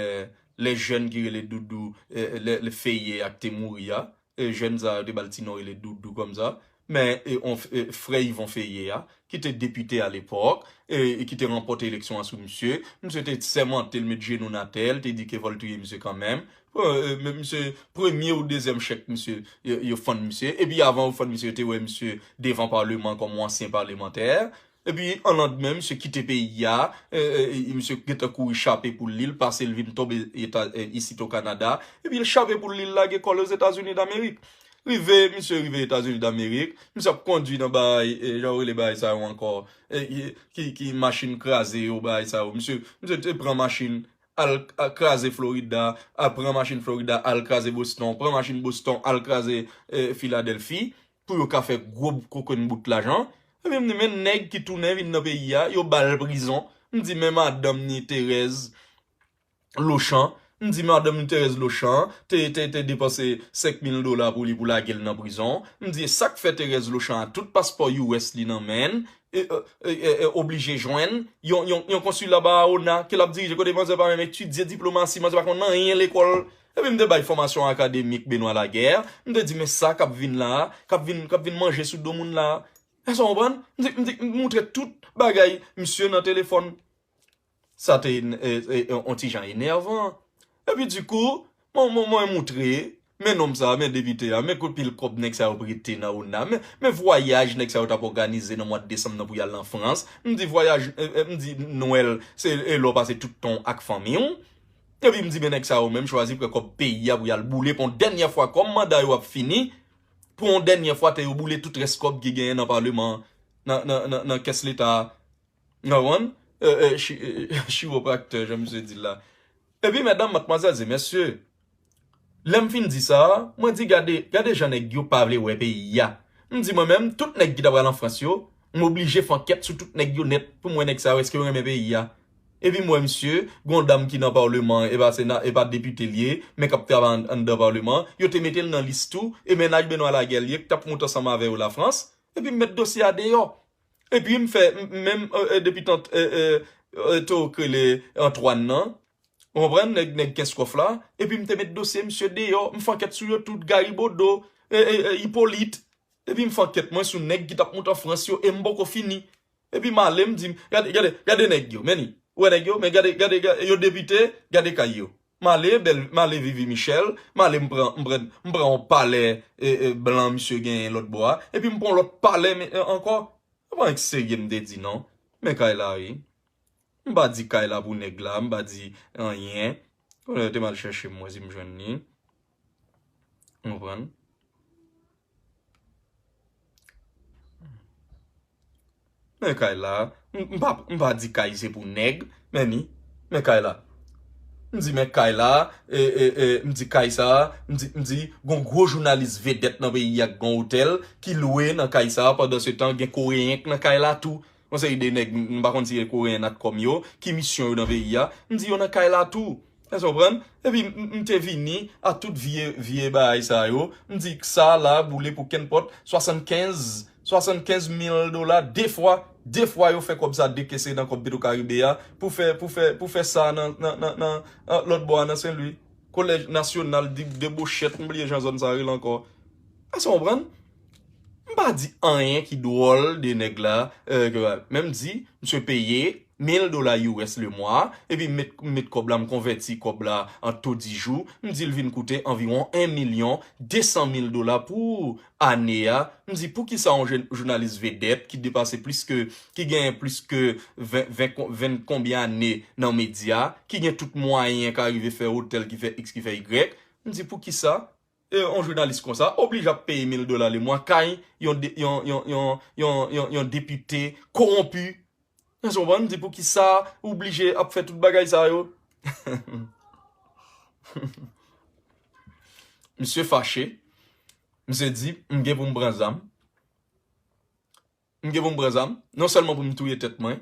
lè jèn ki rele Doudou, e, lè, lè Feye a k te mouri a, e, jèn sa yo te ba l ti non rele Doudou kòmsa, men, e, on, e, frè Yvon Feye a, ki te depite alepòk, e, e ki te ranpòte eleksyon an sou misye, misye te sèmante l met jenou n atè, l te di ke fò l touye misye kanmenm. E, e, men misye, premye ou dezyèm chèk misye, yo, yo fann misye, epi avan yo fann misye, yo te wè misye devan paleman kòm yon ansyen palemantè. Epi, an landmen, misye kite peyi a, e, e, e, misye gentan kouri chape pou li, l pase l vin tonbe eta, e, isit o Kanada, epi l chape pou li, l lage kò l Ozetazini Damerik. Rive, misye rive Etazini Damerik, misye ap kondui nan bagay, e, jan yo rele bagay sa yo ankò, e, e, ki, ki machin kraze yo, bagay sa yo. Misye, misye te pran machin, al, al kraze Florida, al pran machin Florida, al kraze Boston, pran machin Boston, al kraze, e, Filadèlfi, pou yo ka fè gwo kokenn bout lajan. Epi m di, men nèg ki tounen vin nan peyi a, yo ba l prizon. M di, men madanm ni Thérèse Lochan. M di, madanm ni Thérèse Lochan te, te, te depanse senk mil dola pou li pou lage l nan prizon. M di, e sa k fè Thérèse Lochan a tout paspò U S li nan men l, e, e, e, e, e oblije jwenn yon, yon, yon konsila Barahona ke l ap dirije kote manzè pa menm etidye diplomasi, manzè pa konn anyen lekòl. Epi m te bay fòmasyon akademik Benoît Laguerre. M te di, men sa k ap vin la a, k ap vin, k ap vin manje sou do moun la a. Èske w konprann? M te, m te, m te moutre tout bagay misye nan telefòn. Sa te, e, e, e, on ti jan enèvan. Epi dikou, mwen, mwen, mwen moutre, men nonm sa, men depite a, men kot pil kòb nèg sa yo prete nan ona, men, men vwayaj nèg sa yo t ap òganize nan mwa desanm nan pou y al an Frans. M di vwayaj, e, e, m di Nwèl, se e lè w pase tout tan w ak fanmi w. Epi m di, men nèg sa yo menm chwazi pran kòb peyi a pou y al boule pou yon dènyè fwa, kòm manda yo ap fini, pou yon dènyè fwa, te yo boule tout rès kòb ki genyen nan paleman an, nan, nan, nan, nan kès leta a. Ou konprann? E, e, chi-, e, chiwopraktè, jan misye di l la. Epi, medam, madmwazèl e mesye, lè m fin di sa, mwen di, gade, gade jan nèg yo pa vle wè peyi a. M di, mwen menm, tout nèg ki ta pral an Frans yo, m oblije fè ankèt sou tout nèg yo nèt pou m wè nèg sa yo, èske yo renmen peyi a. Epi m wè misye, gon dam ki nan paleman, e pa sena, e pa depite l ye, men k ap travay ann-, anndan paleman, yo te mete l nan lis tou, e mennaj Benoît Laguerre l ye, k t ap moute ansanm avè yo Lafrans, epi m met dosye a deyò. Epi m fè, m, menm, e, e, depi tan, e, e, e, Toro k rele Antoine nan, ou konprann, nèg, nèg Kenskòf la, epi m te met dosye misye deyò, m fè ankèt sou yo tout, Gary Bodeau, e, e, e, Hyppolite, epi m fè ankèt mwen sou nèg ki t ap moute an Frans yo, e m poko fini. Epi m ale, m di, gade, gade, gade nèg yo, men ni, ou wè nèg yo, men gade, gade, gade, yo depite, gade kay yo. M ale, bèl, m ale Vivi Michel, m ale m pran, m pran, m pran yon palè, e, e, blan misye genyen lòt bò a, epi m pran yon lòt palè, men, e, ankò. Se pa anyen k serye m te di non. Men kay la, wi. M pa di kay la pou nèg la, m pa di anyen. Konnen yo te m al chèche m, mwen si m jwenn li. Ou konprann? Men kay la, m, m pa, m pa di kay se pou nèg, men ni, men kay la. M di, men kay la, e, e, e, m di kay sa, m di, m di, gon gwo jounalis vedèt nan peyi a k gon otèl, ki lwe nan kay sa, pandan se tan, gen koreyen k nan kay la tou. Yon seri de nèg, m, m pa konn si se koreyen natcom yo, ki misyon yo nan peyi a. M di yo nan kay la tou. Èske w konprann? Epi m, m, m te vini a tout vye, vye bagay sa yo. M di sa la boule pou kenpòt swasannkenz, swasannkenz mil dola de fwa. De fwa yo fè kòb sa dekese nan kòb Petro Caribe a pou fè, pou fè, pou fè sa nan, nan, nan, nan, a, lòt bò a nan Sen Lwi. Kolèj Nasyonal de, de Bochèt, m bliye jan zòn sa rele ankò. Èske w konprann? M pa di anyen ki dwòl de nèg la, e, ke, men m di, misye peye mil dola U S le mwa, epi m met, m met kòb la, m konvèti kòb la an to di jou, m di l vin koute anviwon en milyon de san mil dola pou ane a. M di, poukisa yon jè-, jounalis vedèt ki depase plis ke, ki genyen plis ke ven, ven kon-, ven konbyen ane nan medya, ki gen tout mwayen, ka rive fè otèl, ki fè X, ki fè Y, m di, poukisa e, yon jounalis konsa oblije ap peye mil dola le mwa kay yon de-, yon, yon, yon, yon, yon, yon depite kowonpi. Èske w konprann? M di, poukisa ou oblije ap fè tout bagay sa yo? Misye fache. Misye di, m gen pou m pran zam. M gen pou m pran zam. Non sèlman pou m touye tèt mwen,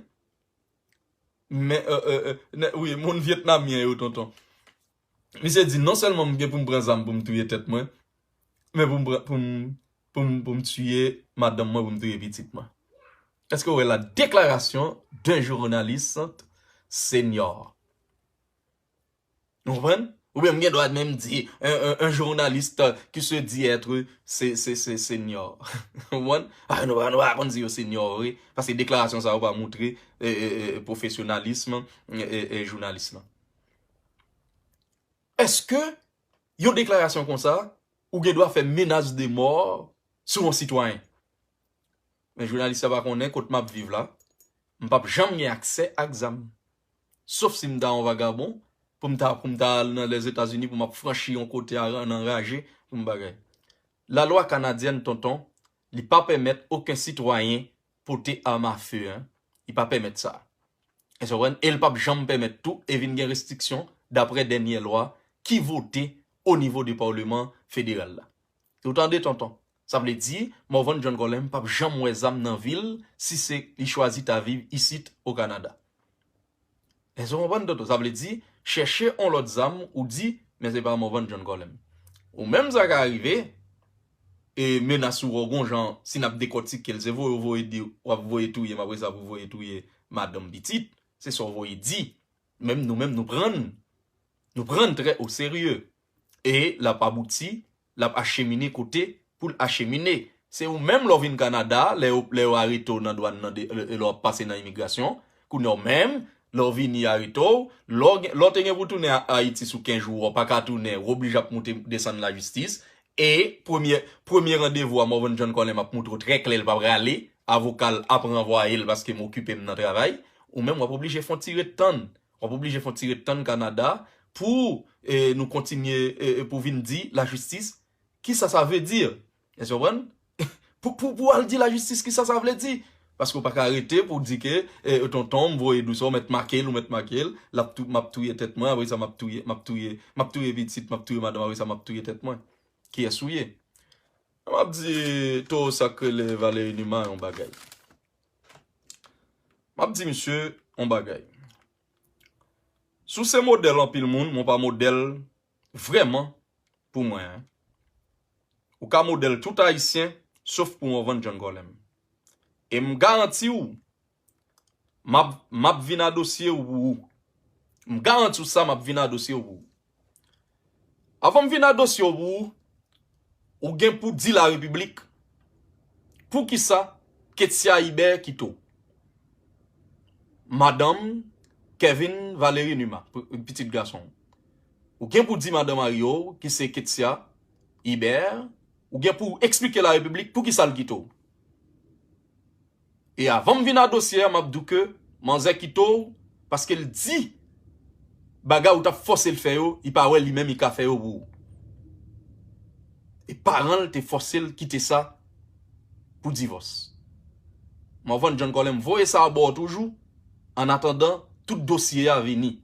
men, e, e, e, nè, wi, moun Vyetnamyen yo, tonton. Misye di, non sèlman m gen pou m pran zam pou m touye tèt mwen, men pou m pran, pou m, pou m, pou m tiye madanm mwen, pou m touye pitit mwen. Èske w wè la déclaration d'un journaliste senior? Ou konprann? Oubyen m gen dwa menm di, un, un, un journaliste qui se dit être se, se, se senior. Ou konprann? A, nou pa, nou pa konn si yo senior vre, paske deklarasyon sa yo pa moutre, e, e, e, pwofesyonalism, e, e, e, jounalis lan. Èske yon deklarasyon konsa, ou gen dwa fè menas de mò sou yon sitwayen? Men jounalis la pa konnen kot m ap viv la. M p ap janm gen aksè ak zam. Sof si m ta yon vagabon, pou m ta, pou m ta al nan Lèzetazini, pou m ap franchi yon kote a, nan raje, pou m bagay. Lalwa kanadyèn, tonton, li pa pèmèt okenn sitwayen pote arm à feu, en. Li pa pèmèt sa. Èske w konprann? E l p ap janm pèmèt tou, e vin gen restriksyon, daprè dènye lwa ki vote o nivo de Paleman Federal la. Ou tande, tonton? Sa vle di, Morvan John Colem p ap janm wè zam nan vi l si se li chwazi ta viv isit o Kanada. Èske w konprann, tonton? Sa vle di, chèche yon lòt zam, ou di, men se pa Morvan John Colem. Ou menm sa ka rive, e menas ou wè w gon jan, si n ap dekòtike l, se voye w voye di, w ap voye touye m, apre sa pou voye touye madanm pitit, se sa w voye di. Menm nou menm, nou pran l. Nou pran l trè o serye. E l ap abouti, l ap achemine kote pou l achemine. Se ou menm lè w vin Kanada, lè yo, lè yo arete w nan dwàn nan, de, lè, lè w ap pase nan imigrasyon, kounye a w menm, Lè w vini, y arete w. Lè w gen- lè w te gen pou tounen a- Ayiti sou kenz jou, w pa ka tounen, w oblije ap moute desann lajistis. E premye, premye randevou a Morvan John Colem ap moutre w trè klè, l pa prale. Avoka l ap ranvwaye l paske m okipe m nan travay. Ou menm, w ap oblije fè yon ti ret tann. W ap oblije fè yon ti ret tann Kanada pou e, nou kontinye e, e, pou vin di lajistis kisa sa vle di. Èske w konprann? Pou, pou, pou al di lajistis kisa sa vle di. Paske w pa ka rete pou di ke e, tonton m voye dou sou ou, mèt make l, ou mèt make l, l ap tou, m ap touye tèt mwen, apre sa m ap touye, m ap touye, m ap touye pitit, m ap touye madanm, apre sa m ap touye tèt mwen. Kiyès ou ye? M ap di towo sa k rele Valery Numa yon bagay. M ap di misye yon bagay. Si w se modèl anpil moun, men w pa modèl vrèman pou mwen. Ou ka modèl tout Ayisyen, sof pou Morvan John Colem. E m garanti w, m ap, m ap vin a dosye w pou ou. M garanti w sa, m ap vin a dosye w pou ou. Avan m vin a dosye w pou ou, ou gen pou di larepiblik poukisa Ketsia Ibè kite w. Madanm Kevin Valery Numa, p- pitit gason w. Ou gen pou di madan mari w, ki se Ketsia Ibè, ou gen pou eksplike larepiblik poukisa l kite w. E avan m vin a dosye a, m ap di w ke manzè kite w paske l di bagay ou t ap fòse l fè yo, li pa wè li menm li ka fè yo pou ou. E paran l te fòse l kite sa pou divòs. Morvan John Colem voye sa ba w toujou, annatandan tout dosye a vini.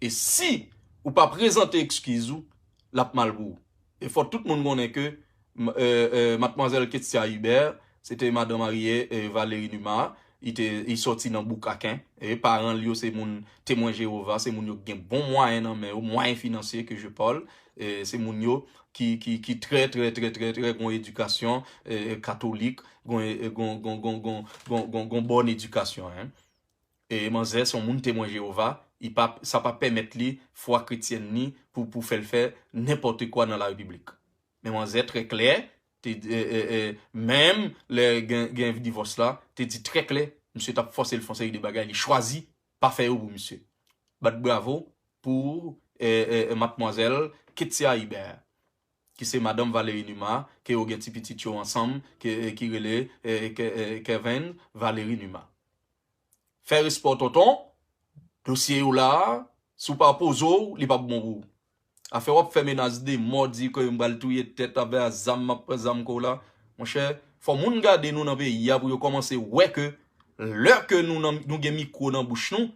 E si ou pa prezante ekskiz ou, l ap mal pou ou. E fò tout moun konnen ke m- e, e, madmwazèl Ketsia Ibè, se te madan marye e, Valery Numa, li te, li sòti nan Boukaken. E paran l yo se moun Temwen Jewova, se moun yo ki gen bon mwayen nan men yo, mwayen finansye ke je parle. E se moun yo ki, ki, ki trè, trè, trè, trè, trè gon edikasyon e, katolik, gon, e, gon, gon, gon, gon, gon, gon, gon bòn edikasyon, en. E manzè se yon moun Temwen Jewova, li pa, sa pa pèmèt li fwa kretyèn li pou, pou fè l fè nenpòt kwa nan larepiblik. Men manzè trè klè, te, e, e, e, menm lè gen, gen divòs la, te di trè klè, misye t ap fòse l fè yon seri de bagay, li chwazi pa fè yo pou misye. Bat bravo pou e, e, e, madmwazèl Ketsia Ibè, ki se madanm Valery Numa, ke yo gen ti pitit yo ansanm, ke, e, ki rele e, Ke- e, Kevin Valery Numa. Fè respè w tonton, dosye yo la, si w pa poze w, li p ap bon pou ou. Afè w ap fè menas de mò, di ke m pral touye tèt avè a zam, m ap pran zam kò w la. Monchè, fò moun gade nou nan peyi a pou yo kòmanse wè ke lè ke nou, nan, nou gen mikwo nan bouch nou,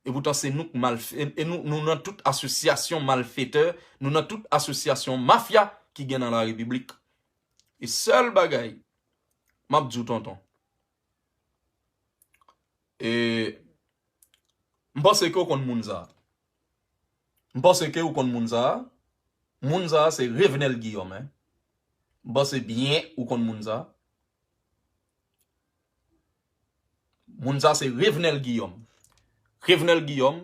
e poutan se nou k mal, e, e nou, nou nan tout asosyasyon malfetè, nou nan tout asosyasyon mafya ki gen nan larepiblik. E sèl bagay m ap di w tonton, e, m panse ke w konn moun sa a. M panse ke w konn moun sa a. Moun sa a se Revenel Guillaume, en. M panse byen ou konn moun sa a. Moun sa se Revenel Guillaume. Revenel Guillaume,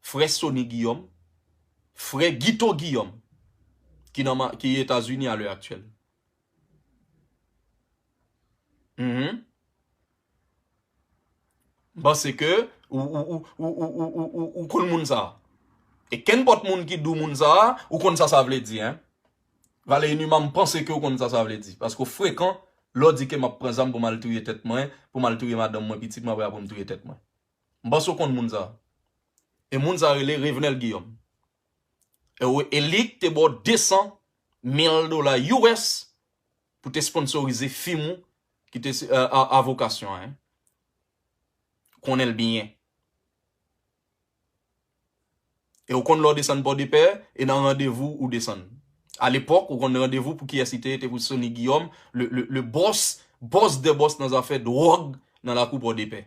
frè Sony Guillaume, frè Guito Guillaume, ki nan ma- ki Etazini a lè aktyèl. Mhm. M panse ke ou, ou, ou, ou, ou, ou, ou, ou, ou konn moun sa a. E kenpòt moun ki di w moun sa a, ou konn sa sa vle di, en. Valery Numa, m panse ke w konn sa sa vle di. Paske w frekan, lè w di ke m ap pran zam pou m al touye tèt mwen, pou m al touye madanm mwen, pitit mwen, apre, apre m touye tèt mwen. M panse w konn moun sa a. E moun sa a rele Revenel Guillaume. E w- e li k te ba w de san mil dola U S pou te sponsorize fim ou ki te se- a, a, a vokasyon an, en. Konnen l byen. E w konn lè w desann Pòdepè, e nan randevou ou desann. A lepòk, ou konn randevou pou kiyès li te ye, te pou Sony Guillaume, le, le, le boss, boss des boss nan zafè dwòg nan lakou Pòdepè.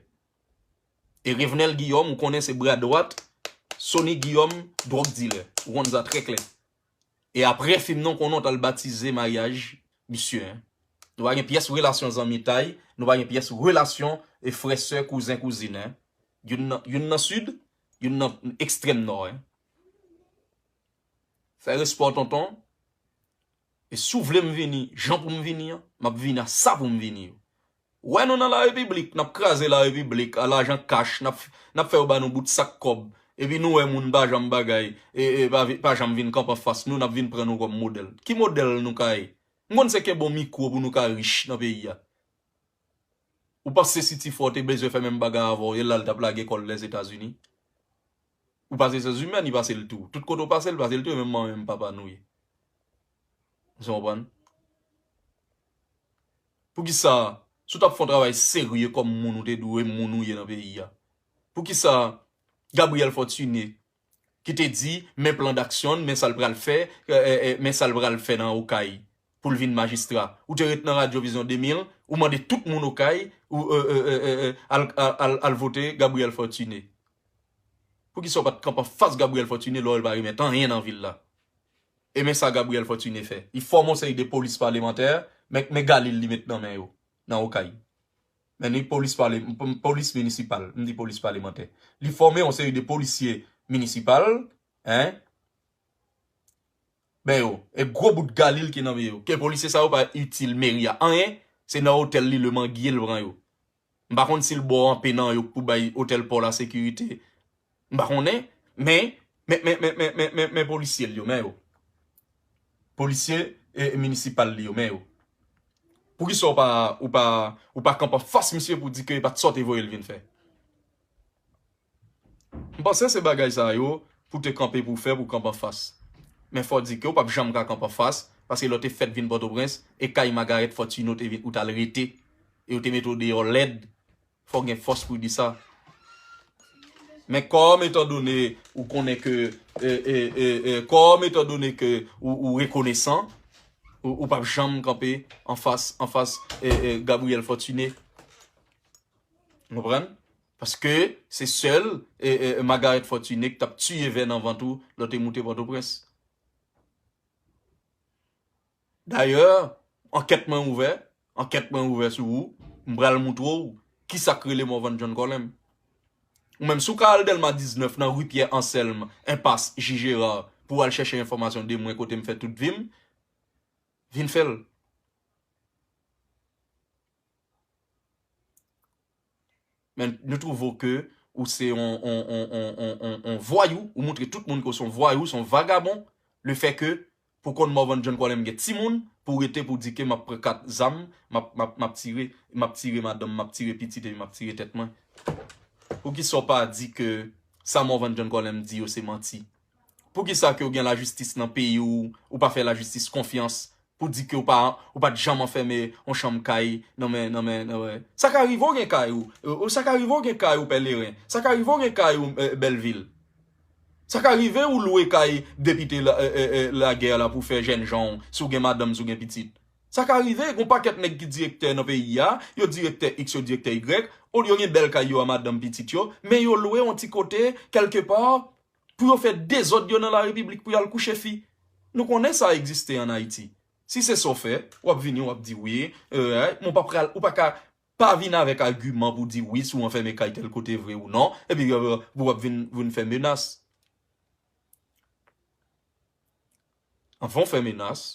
E Revenel Guillaume, ou konnen se bra dwat Sony Guillaume, dwòg dilè. Ou konn sa trè klè. E apre fim nan, konnen w t al batize maryaj misye, en. Nou pa gen pyès relasyon zanmitay, nou pa gen pyès relasyon e frè, sè, kouzen, kouzin, en. Youn nan, youn nan sid, youn nan ekstrèm nò, en. Fè respè w, tonton. E si w vle m vini, jan pou m vini an, m ap vini a sa pou m vini yo. Wè nou nan la repiblik, n ap kraze la repiblik, a lajan kach, n ap, n ap fè yo ba nou bout sak kòb. Epi nou wè moun pa janm bagay, e, e, pa, vi- pa janm vin kanpe anfas nou, n ap vin pran nou kòm modèl. Ki modèl nou ka ye? M konn se kenbe yon mikwo pou nou ka rich nan peyi a. Ou panse si Tifò te bezwen fè menm bagay avè w, e la l t ap lage kò l Lèzetazini? Ou pase Sezimèn, li pase l tou. Tout kote w pase, l pase l tou, e menm manman, menm papa nou ye. Ou konprann? Poukisa, si w t ap fè yon travay serye kòm moun ou te dwe, moun ou ye nan peyi a, poukisa Gabriel Fortuné, ki te di, men plan d'aksyon, men sa l pral fè, e, e, e, men sa l pral fè nan Okay, pou l vin majistra. Ou te ret nan Radyo Vizyon de mil, ou mande tout moun Okay, ou, e, e, e, e, e, al, al, al, al vote Gabriel Fortuné. Poukisa w pa t kanpe anfas Gabriel Fortuné lè w wè l pa remèt anyen nan vil la? E men sa Gabriel Fortuné fè. Li fòme yon seri de polis palemantè, men, men Galil li met nan men yo, nan Okay. Men ni polis pale, polis minisipal, m di polis palemantè. Li fòme yon seri de polisye minisipal, en, men yo, e gwo bout Galil ki nan men yo. Ke polisye sa yo pa itil meri a anyen, se nan otèl li lemangiye l pran yo. M pa konn si l ba w anpe nan yo pou bay otèl pa w la sekirite. M pa konnen, men, men, men, men, men, men, men, men polisye l yo, men yo. Polisye, e, minisipal li yo, men yo. Poukisa w pa, ou pa, ou pa kanpe anfas misye pou di ke e pa t sa w te voye l vin fè? M panse se bagay sa yo pou te kanpe pou fè, pou kanpe anfas. Men fò di ke w p ap janm ka kanpe anfas, paske lè w te fèt vin Pòtoprens, e kay Magarèt Fòtine ou te vin, ou t al rete, e yo te mete w deyò lèd, fò w gen fòs pou di sa. Men kòm etandone ou konnen ke, e, e, e, e, kòm etandone ke ou, ou rekonesan, ou, ou p ap janm kanpe anfas, anfas, e, e, Gabriel Fortuné. Ou konprann? Paske se sèl, e, e, Magarèt Fòtine ki t ap tiye vè nan vant ou lè w te moute Pòtoprens. Dayè, ankèt mwen ouvè, ankèt mwen ouvè sou ou, m pral moutre w kisa k rele Morvan John Colem. Ou menm, si w ka al Dèlma diznèf nan ri Pyè Ansèlm, enpas Ji Jera, pou w al chèche enfòmasyon de mwen kote m fè tout vi m, vin fè l. Men nou twouve w ke ou se yon, yon, yon, yon, yon, yon, yon vwayou, ou moutre tout moun ke w se yon vwayou, se yon vagabon, le fè ke pou konn Morvan John Colem gen timoun, pou w rete pou w di ke m ap pran kat zam, m ap, m ap, m ap tire, m ap tire madanm, m ap tire pitit epi m ap tire tèt mwen. Poukisa w pa di ke sa Morvan John Colem di yo se manti? Poukisa ke w gen lajistis nan peyi w, ou pa fè lajistis konfyans, pou di ke w pa, ou pa t janm anfème yon chanm kay nan men, nan men, nan men. Sa ka rive w gen kay ou, e, sa ka rive w gen kay ou Pèleren, sa ka rive w gen kay ou, e, Bèlvil. Sa ka rive ou lwe kay depite la, e, e, e, Lagè la pou fè jènjan w, si w gen madanm, si w gen pitit. Sa ka rive, gon pakèt nèg ki direktè nan peyi a, yo direktè X, yo direktè Y, olye yo gen bèl kay yo a madanm pitit yo, men yo lwe yon ti kote, kèlkepa, pou yo fè dezòd yo nan larepiblik pou y al kouche fi. Nou konnen sa egziste ann Ayiti. Si se sa w fè, w ap vini, w ap di wi, e, men w pa pral, ou pa ka pa vin avèk agiman pou di wi si w anfème kay tèl kote vre ou non, epi, e, pou w ap vin, vin fè menas. Anvan w fè menas,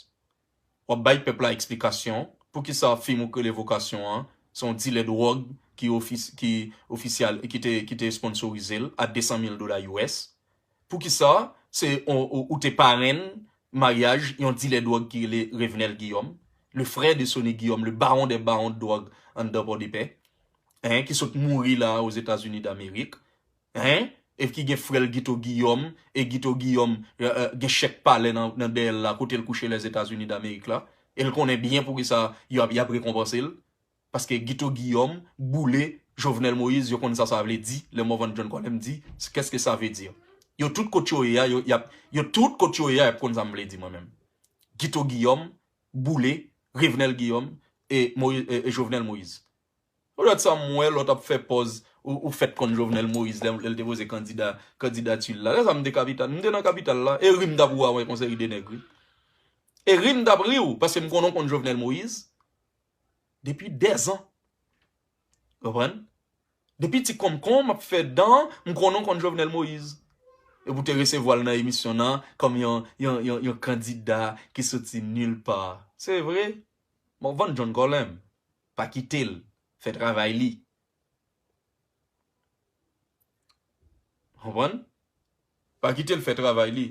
w ap bay pèp la eksplikasyon poukisa fim ou k rele Vokasyon an se yon dilè dwòg ki ofis-, ki ofisyal, ki te, ki te esponsorize l a de san mil dola U S. Poukisa se, ou, ou, ou te parenn maryaj yon dilè dwòg ki rele Revenel Guillaume, le frère de Sonny Guillaume, le baron des barons de drogue anndan Pòdepè, en, ki sot mouri la Ozetazini Damerik, en, e ki gen frè l Guito Guillaume, e Guito Guillaume, e, e, gen chèk palè nan, nan dèyè l la, kote l kouche Lèzetazini Damerik la, e l konnen byen poukisa y ap, y ap rekonpanse l, paske Guito Guillaume boule Jovenel Moïse, yo konn sa sa vle di, lè Morvan John Colem di, qu'est-ce que ça veut dire? Yo tout kot yo ye a, yo, y ap, yo tout kot yo ye a, y ap konn sa m vle di mwen menm. Guito Guillaume boule Revenel Guillaume e, Moïse, e, e Jovenel Moïse. Ou lòt sa m wè, lòt ap fè pòz, ou, ou fèt konn Jovenel Moïse, lè, lè l te poze kandida, kandidati l la. Lè sa m te kapital, m te nan kapital la, e ri m t ap ou a wè yon seri de nèg, wi. E ri m t ap ri w, paske m konnen w konn Jovenel Moïse depi dèzan. Konprann? Depi ti konmkon, m ap fè dan, m konnen w konn Jovenel Moïse. Epi w te resevwa l nan emisyon nan, kòm yon, yon, yon, yon kandida ki soti nil pa. Se vre? Morvan John Colem, pa kite l. fè travay li. Konprann? Pa kite l fè travay li.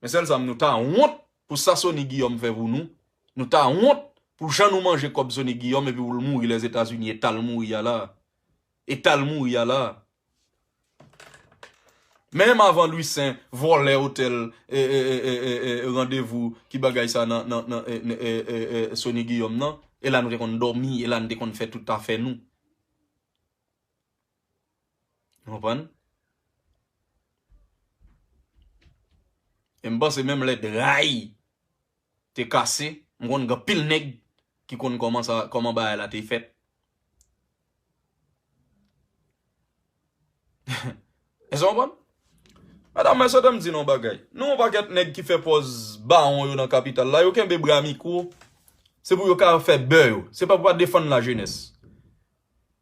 Men sèl sa m, nou ta wont pou sa Sony Guillaume fè pou nou. Nou ta wont pou jan nou manje kòb Sony Guillaume epi pou l mouri Lèzetazini, eta l mouri a la. Eta l mouri a la. Menm avan Louis Saint vòlè otèl, e, e, randevou, ki bagay sa nan, nan, nan, e, e, e, e, Sony Guillaume nan, e la nou te konn dòmi, e la nou te konn fè tout afè nou. Ou konprann? E m panse menm lè dray te kase, m konn gen anpil nèg ki konn kòman sa, kòman bagay la te fèt. Èske w konprann? Medam, mèsi, tann m di nou yon bagay. Nou yon pakèt nèg ki fè pòz bawon yo nan kapital la, yo kenbe bra mikwo. Se pou yo ka fè bè yo. Se pa pou pa defann lajenès.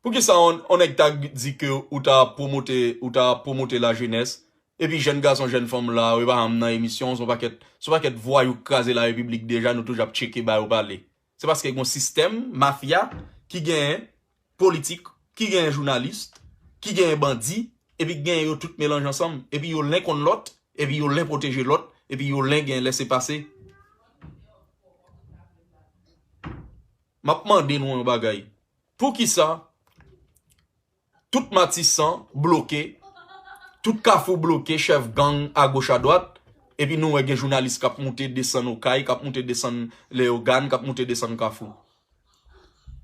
Poukisa on, on nèg ta di ke ou ta pwomote, ou ta pwomote lajenès, epi jèn gason, jèn fanm la, yo pa janm nan emisyon, se yon pakèt, se yon pakèt vwayou k kraze larepiblik deja, nou toujou ap tcheke ba yo pale. Se paske gen yon sistèm mafya ki genyen politik, ki genyen jounalis, ki genyen bandi, epi ki genyen yo tout melanje ansanm, epi yo len konn lòt, epi yo len pwoteje lòt, epi yo len gen lèsepase. M ap mande nou yon bagay. Poukisa tout Matisan bloke, tout Kafou bloke, chèf gang agoch adwat, epi nou wè gen jounalis k ap moute desann Okay, k ap moute desann Leyogàn, k ap moute desann Kafou?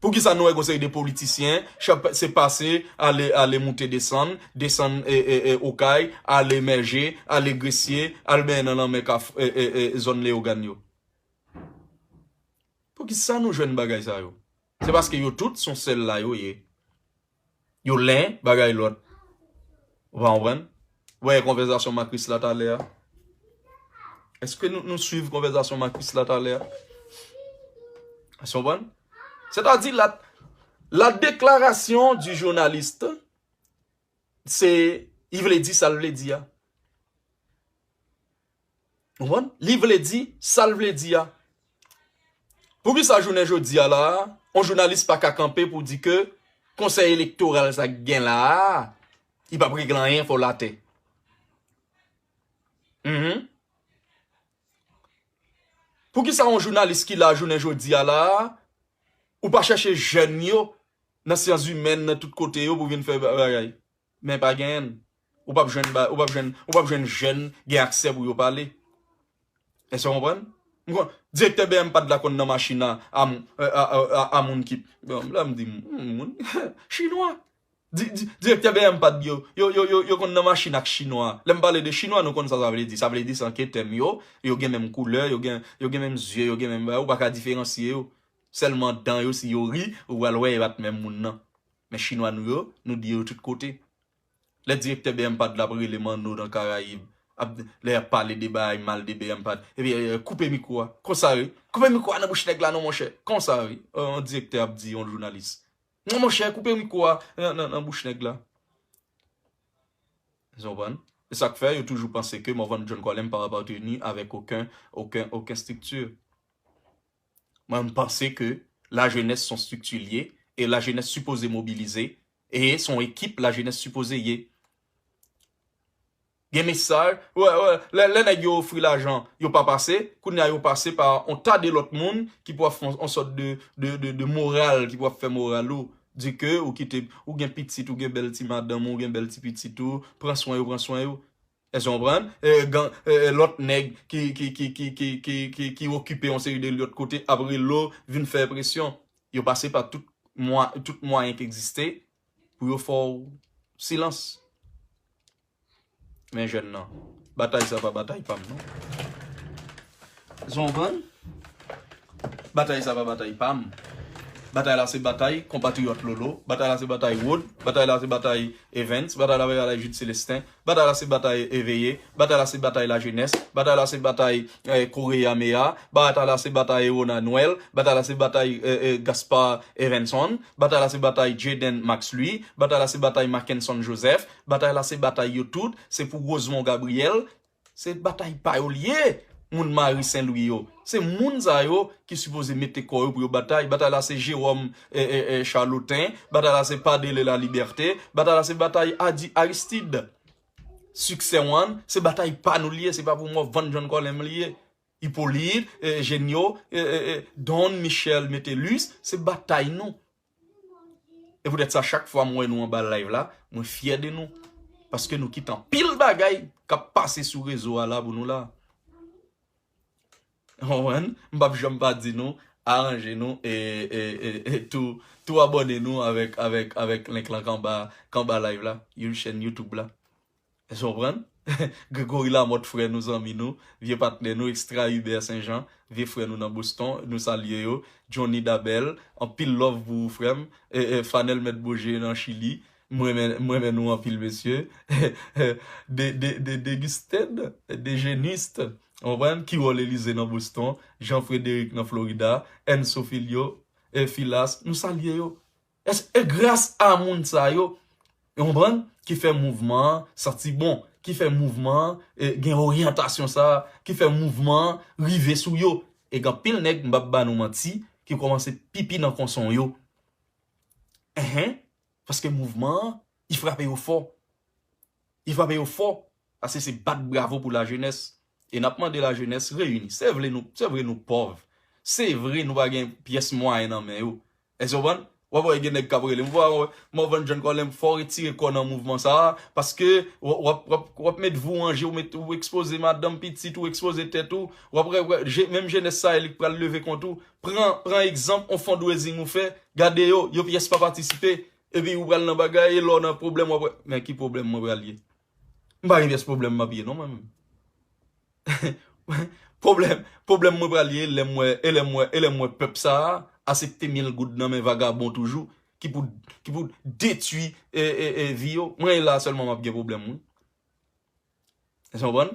Poukisa nou wè gen yon seri de politisyen, chèf se pase, ale, ale moute desann, desann, e, e, e, Okay, ale Mèje, ale Gresye, al benyen nan lanmè Kafou, e, e, e, zòn Leyogàn yo? Poukisa nou jwenn bagay sa yo? Se paske yo tout se yon sèl la yo ye. Yo len bagay lòt. Ou pa konprann? Ou wè konvèsasyon Macris la talè a? Èske nou, nou swiv konvèsasyon Macris la talè a? Èske w konprann? Sètadi la, la déclaration du journaliste, se, li vle di sa l vle di a. Ou konprann? Li vle di sa l vle di a. Poukisa jounen jodi a la, yon jounalis pa ka kanpe pou di ke konsèy elektoral sa k gen la a, li p ap regle anyen, fò l atè? Mhm. Poukisa yon jounalis ki la jounen jodi a la, ou pa chèche jèn yo nan syans imèn, nan tout kote yo pou vin fè ba-, bagay? Men pa genyen. Ou p ap jwenn ba-, ou p ap jwenn, ou p ap jwenn jèn gen aksè pou yo pale. Èske w konprann? M konn, direktè B M Pad la konn nan machin a, a, a, a, a, a moun ki, bon, la m di, hmm, moun, chinwa. Di, di, direktè B M Pad yo, yo, yo, yo, yo konn nan machin ak chinwa. Lè m pale de chinwa, nou konn sa sa vle di. Sa vle di se anketè m yo, yo gen menm koulè, yo gen, yo gen menm zye, yo gen menm bagay, ou pa ka diferansye yo. Sèlman dan yo, si yo ri, ou pral wè e pa t menm moun nan. Men chinwa nou yo, nou di yo tout kote. Lè direktè B M Pad la ap rele Manno nan Karayib, ap, lè y ap pale de bagay mal de B M Pad, epi, eh, koupe mikwo a. Konsa wi. Koupe mikwo a nan bouch nèg la non, monchè. Konsa wi. Eh, yon direktè ap di yon jounalis. Non, monchè, koupe mikwo a nan, nan, nan bouch nèg la. Ou konprann? E sa k fè yo toujou panse ke Morvan John Colem pa apateni avèk okenn, okenn, okenn estrikti. Mwen, m panse ke lajenès se yon estrikti l ye, e lajenès sipoze mobilize, e se yon ekip lajenès sipoze ye. Gen mesaj, wè, wè, lè, lè nèg yo ofri lajan, yo pa pase, kounye a yo pase pa yon ta de lòt moun ki pou ap fè yon, yon sòt de, de, de, de moral, ki pou ap fè moral ou, di ke ou kite, ou gen pitit, ou gen bèl ti madanm, ou gen bèl ti pitit ou, pran swen yo, pran swen yo. Èske w konprann? E, gan-, e, e, lòt nèg ki, ki, ki okipe yon seri de lòt kote ap rele w vin fè presyon. Yo pase pa tout mwa-, tout mwayen ki egziste pou yo fè w silans. Men jèn nan, batay sa pa batay pa m non. Èske w konprann? Batay sa pa batay pa m. Batay la se batay konpatriyòt Lolo. Batay la se batay Rod. Batay la se batay Evens. Batay la se batay Jude Célestin. Batay la se batay Eveye. Batay la se batay lajenès. Batay la se batay, eh, Correa Mea. Batay la se batay Erona Noël. Batay la se batay, eh, eh, Gaspard Evenson. Batay la se batay Jaden Max Louis. Batay la se batay Mackenson Joseph. Batay la se batay yo tout. Se pou Rosemond Gabriel. Se batay pa yo l ye. moun Mari Sen Lwi yo. Se moun sa yo ki sipoze mete kò yo pou yo batay. Batay la se Jewòm e, e, e, Chaloten. Batay la se Padele Lalibète. Batay la se batay Adi Aristid. Siksè One, se batay pa nou li ye, se pa pou mwen vann John Colem li ye. Ipolit, e, Jenyo, e, e, e, Don Michel Metellus, se batay nou. E poutèt sa, chak fwa mwen wè nou anba live la, mwen fyè de nou. Paske nou kite anpil bagay k ap pase sou rezo a la pou nou la. Konprann? M p ap janm pa di nou, aranje nou e, e, e, e tou, tou abòne nou avèk, avèk, avèk link lan k anba, k anba live la, you- chèn YouTube la. Èske w konprann? Gregory Lamothe, frè nou, zanmi nou, vye patnè nou, Extra Hubert Saint Jean, vye frè nou nan Boston, nou salye yo. Johnny Dabel, anpil love pou ou, frè m. E, e, Fanel Mèt Boje nan Chili, m renmen, m renmen nou anpil, mesye. De, de, de, Degusted, Dejenist, w konprann? Kiwòl Elize nan Boston, Jean Frédéric nan Florida, Enso Filio, e Filas, nou salye yo. E, e gras a moun sa yo, w konprann, ki fè mouvman an santi bon, ki fè mouvman an e, gen oryantasyon sa a, ki fè mouvman an rive sou yo. E gen anpil nèg, m p ap ba nou manti, ki kòmanse pipi nan konson yo. Enhen, paske mouvman an, li frape yo fò. Li frape yo fò. Paske se bat bravo pou lajenès. E n ap mande lajenès reyini. Se vle nou, se vre nou pòv. Se vre nou pa gen pyès mwayen nan men yo. Èske w konprann? W ap wè gen nèg k ap rele. M wè, wè, Morvan John Colem, fò w retire kò w nan mouvman sa a, paske w, w ap, w ap, w ap met vou an je, w met, ou ekspoze madanm, pitit, ou ekspoze tèt ou. W ap wè, wè, je, menm jenès sa a, li k pral leve kont ou. Pran, pran egzanp, on fundraising ou fè, gade yo, yo pyès pa patisipe. Epi ou pral nan bagay, e lè w nan pwoblèm, w ap wè, men ki pwoblèm mwen pral ye? M pa gen pyès pwoblèm m ap ye, non, mwen menm. Pwoblèm, pwoblèm mwen pral ye, lè m wè, e lè m wè, e lè m wè pèp sa a asepte mil goud nan men vagabon toujou, ki pou, ki pou detwi e, e, e, vi yo. Mwen e la sèlman m ap gen pwoblèm, wi. Èske w konprann?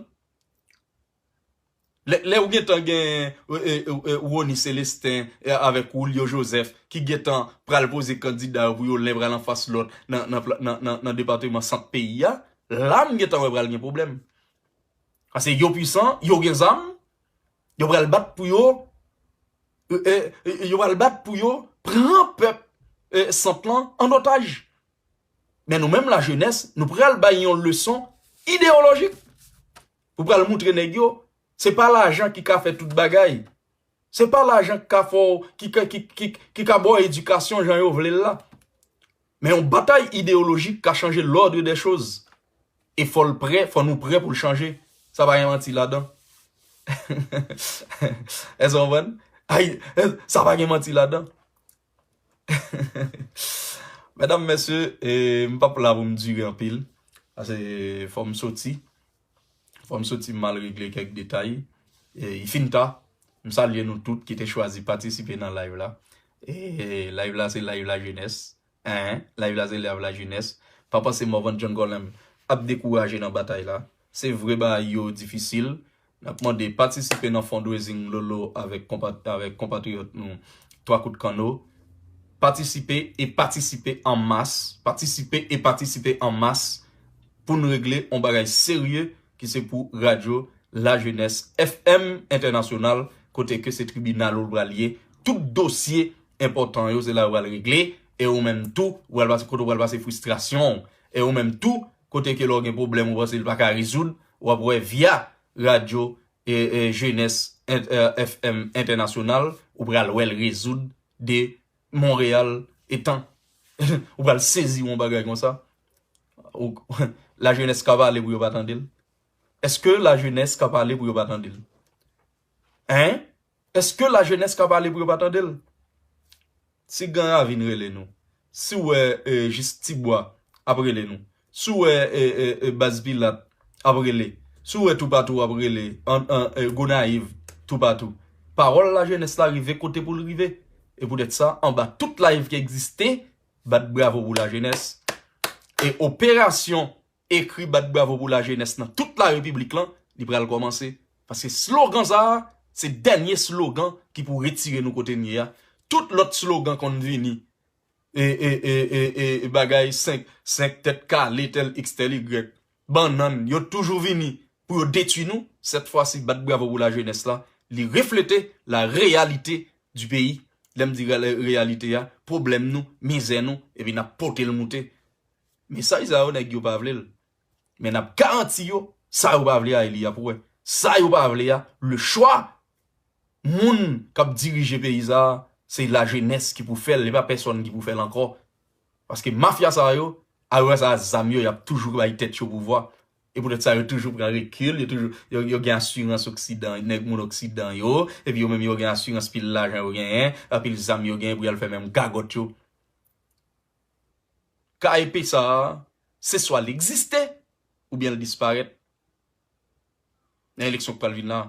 Lè, lè ou gentan gen e, e, e, e, Rony Célestin e, avèk Julio Joseph ki gentan pral poze kandida yo pou yo len pral anfas lòt nan, nan, pla- nan, nan, nan depatman sant peyi a, la m gentan wè pral gen pwoblèm. Paske yo pwisan, yo gen zam, yo pral bat pou yo, e, e, e, yo pral bat pou yo pran pèp e, sant lan an otaj. Men nou menm lajenès, nou pral bay yon leson ideyolojik. Pou pral moutre nèg yo, se pa lajan ki ka fè tout bagay. Se pa lajan ki ka fè w, ki, ka- ki, ki, ki ka ba w edikasyon jan yo vle l la. Men yon batay ideyolojik ka chanje l'ordre des choses. E fò l prè, fò nou prè pou l chanje. Sa pa gen manti ladan. Èske w konprann? Ay, e, sa pa gen manti ladan. Medam, mesye, e, m p ap la pou m dire anpil. Paske fò m soti. Fò m soti m al regle kèk detay. E, li fin ta. M salye nou tout ki te chwazi patisipe nan live la. E, live la se live lajenès. Hein, live la se live lajenès. Pa panse Morvan John Colem ap dekouraje nan batay la. Se vre bagay yo difisil. N ap mande patisipe nan fundraising Lolo avèk konpa- avèk konpatriyòt nou Twa Kout Kanno. Patisipe e patisipe an mas. Patisipe e patisipe an mas pou n regle yon bagay serye ki se pou radyo lajenès F M entènasyonal, kote ke se tribinal ou pral ye. Tout dosye enpòtan yo, se la yo pral regle. E ou menm tou, ou pral pase, kote ou pral pase fristrasyon w. E ou menm tou, kote ke lè w gen pwoblèm ou panse l pa ka rezoud, w ap wè via radyo e, e, jenès ent- e, F M entènasyonal, ou pral wè l rezoud de Monreyal etan. Ou pral sezi yon bagay konsa. Ou, lajenès ka pale pou yo pa tande l? Èske lajenès ka pale pou yo pa tande l? Hein? Èske lajenès ka pale pou yo pa tande l? Si Gran Ravin rele nou, si w wè e, Jis Tibwa ap rele nou, si w wè e, e, e, Baz Pilat ap rele, si w wè Toupatou ap rele, an, an, e, Gonayiv, Toupatou, pawòl lajenès la rive kote pou l rive. E poutèt sa, anba tout live ki egziste, bat bravo pou lajenès. E operasyon ekri bat bravo pou lajenès nan tout larepiblik lan, li pral kòmanse. Paske slogan sa a, se dènye slogan ki pou retire nou kote n ye a. Tout lòt slogan konn vini. E, e, e, e, e, e bagay senk, senk tèt kale, tèl X, tèl Y. Bannann, yo toujou vini. pou yo detwi nou, cette fois-ci, bat bravo pou lajenès la, li reflete la réalité du pays. Lè m di re- reyalite a, pwoblèm nou, mizè nou, epi n ap pote l moute. Mesaj sa yo, nèg yo pa vle l. Men n ap garanti yo, sa yo pa vle a, e li y ap wè. Sa yo pa vle a, le choix moun k ap dirije peyi sa a, se lajenès ki pou fè l, e pa pèsonn ki pou fè l ankò. Paske mafya sa yo, a yo sa zam yo, y ap toujou bay tèt yo pouvwa. E poutèt sa, yo toujou pran rekil, yo toujou, yo, yo gen asirans oksidan, nèg moun oksidan yo, epi yo menm yo gen asirans pil lajan yo genyen, anpil zam yo genyen pou y al fè menm gagòt yo. K E P sa a, se swa l egziste, oubyen l disparèt nan eleksyon k pral vin la.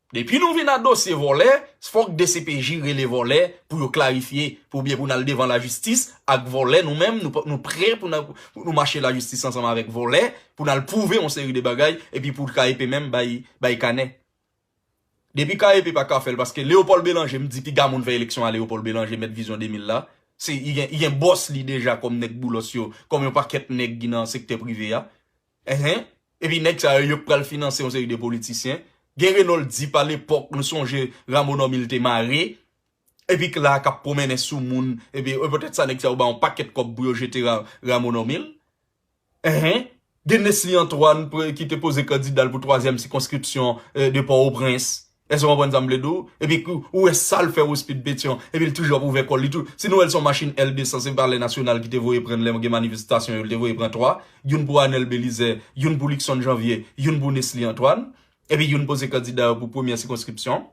Depi nou vin a dosye vòlè, fòk D C P J rele vòlè pou yo klarifye, pou oubyen pou n al devan lajistis ak vòlè, nou menm, nou, nou prè pou n, pou nou mache lajistis ansanm avèk vòlè, pou n al pwouve yon seri de bagay, epi pou K E P menm bay, bay kanè. Depi K E P pa ka fè l, paske Léopold Bélanger, m di piga moun fè eleksyon a Léopold Bélanger, mèt vizyon de mil la, se, li gen, li gen bòs li deja kòm nèg boulòs yo, kòm yon pakèt nèg ki nan sektè prive a. Enhen. Epi nèg sa yo, yo k pral finanse yon seri de politisyen. Gen Renold Deep a lepòk, nou sonje Rameau Normil te mare. Epi k la k ap pwomennen sou moun. Epi, e, poutèt sa nèg sa yo ba yon pakèt kòb pou yo jete Ra- Rameau Normil. Enhen. Gen Nesly Antoine pre- ki te poze kandida l pou twazyèm sikonskripsyon, e, de Pòtoprens. Èske w konprann sa m vle di w? Epi ou, ou wè sa l fè Rospide Pétion, epi l toujou ap ouvè kò l, li tou. Si nou wè l se yon machin L de san, se Palè Nasyonal ki te voye pran l lè gen manifestasyon yo, li te voye pran twa, youn pou Anel Belizaire, youn pou Luckson Janvier, youn pou Nesly Antoine, epi youn poze kandida yo pou premyè sikonskripsyon,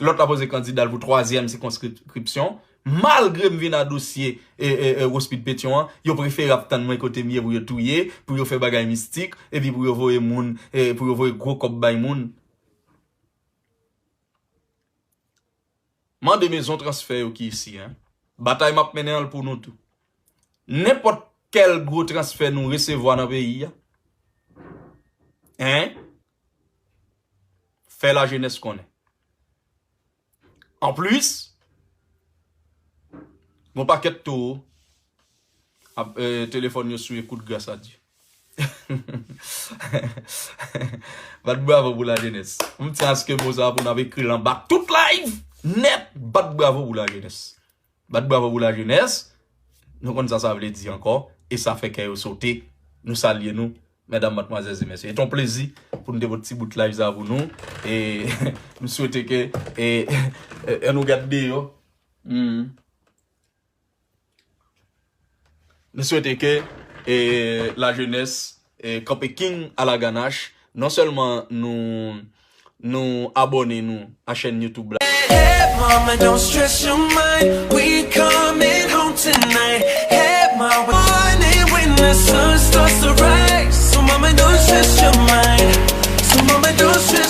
lòt la poze kandida l pou twazyèm sikonskripsyon. Malgre m vin a dosye, e, e, e, Rospide Pétion an, yo prefere ap tann mwen kote m ye pou yo touye, pou yo fè bagay mistik, epi pou yo voye moun, e, pou yo voye gwo kòb bay moun. Mande mezon transfè yo ki isi, en. Batay m ap mennen an l pou nou tou. Nenpòt kèl gwo transfè nou resevwa nan peyi a, en, fè lajenès konnen. Anplis, gon pakèt towo ap, e, telefòn yo sou ekout gras a Dye. Bat bravo pou lajenès. M tyen aske mo sa pou n ap ekri l anba tout live nèt. Bat bravo pou lajenès. Bat bravo pou lajenès. Nou konn sa sa vle di ankò. E sa fè kè yo sote. Nou salye nou, medam, madmwazèl e mesye. E te yon plezi pou n te pote ti bout live sa pou nou. E m swete ke, e, e, e nou gad deyò. Hmm. Nou swete ke, e, lajenès, e, kanpe king a la ganach. Non sèlman nou, nou abòne nou a chèn YouTube la. Hey, mama, don't stress your mind. We coming home tonight. Hey, mama, morning when the sun starts to rise. So, mama, don't stress your mind. So, mama, don't stress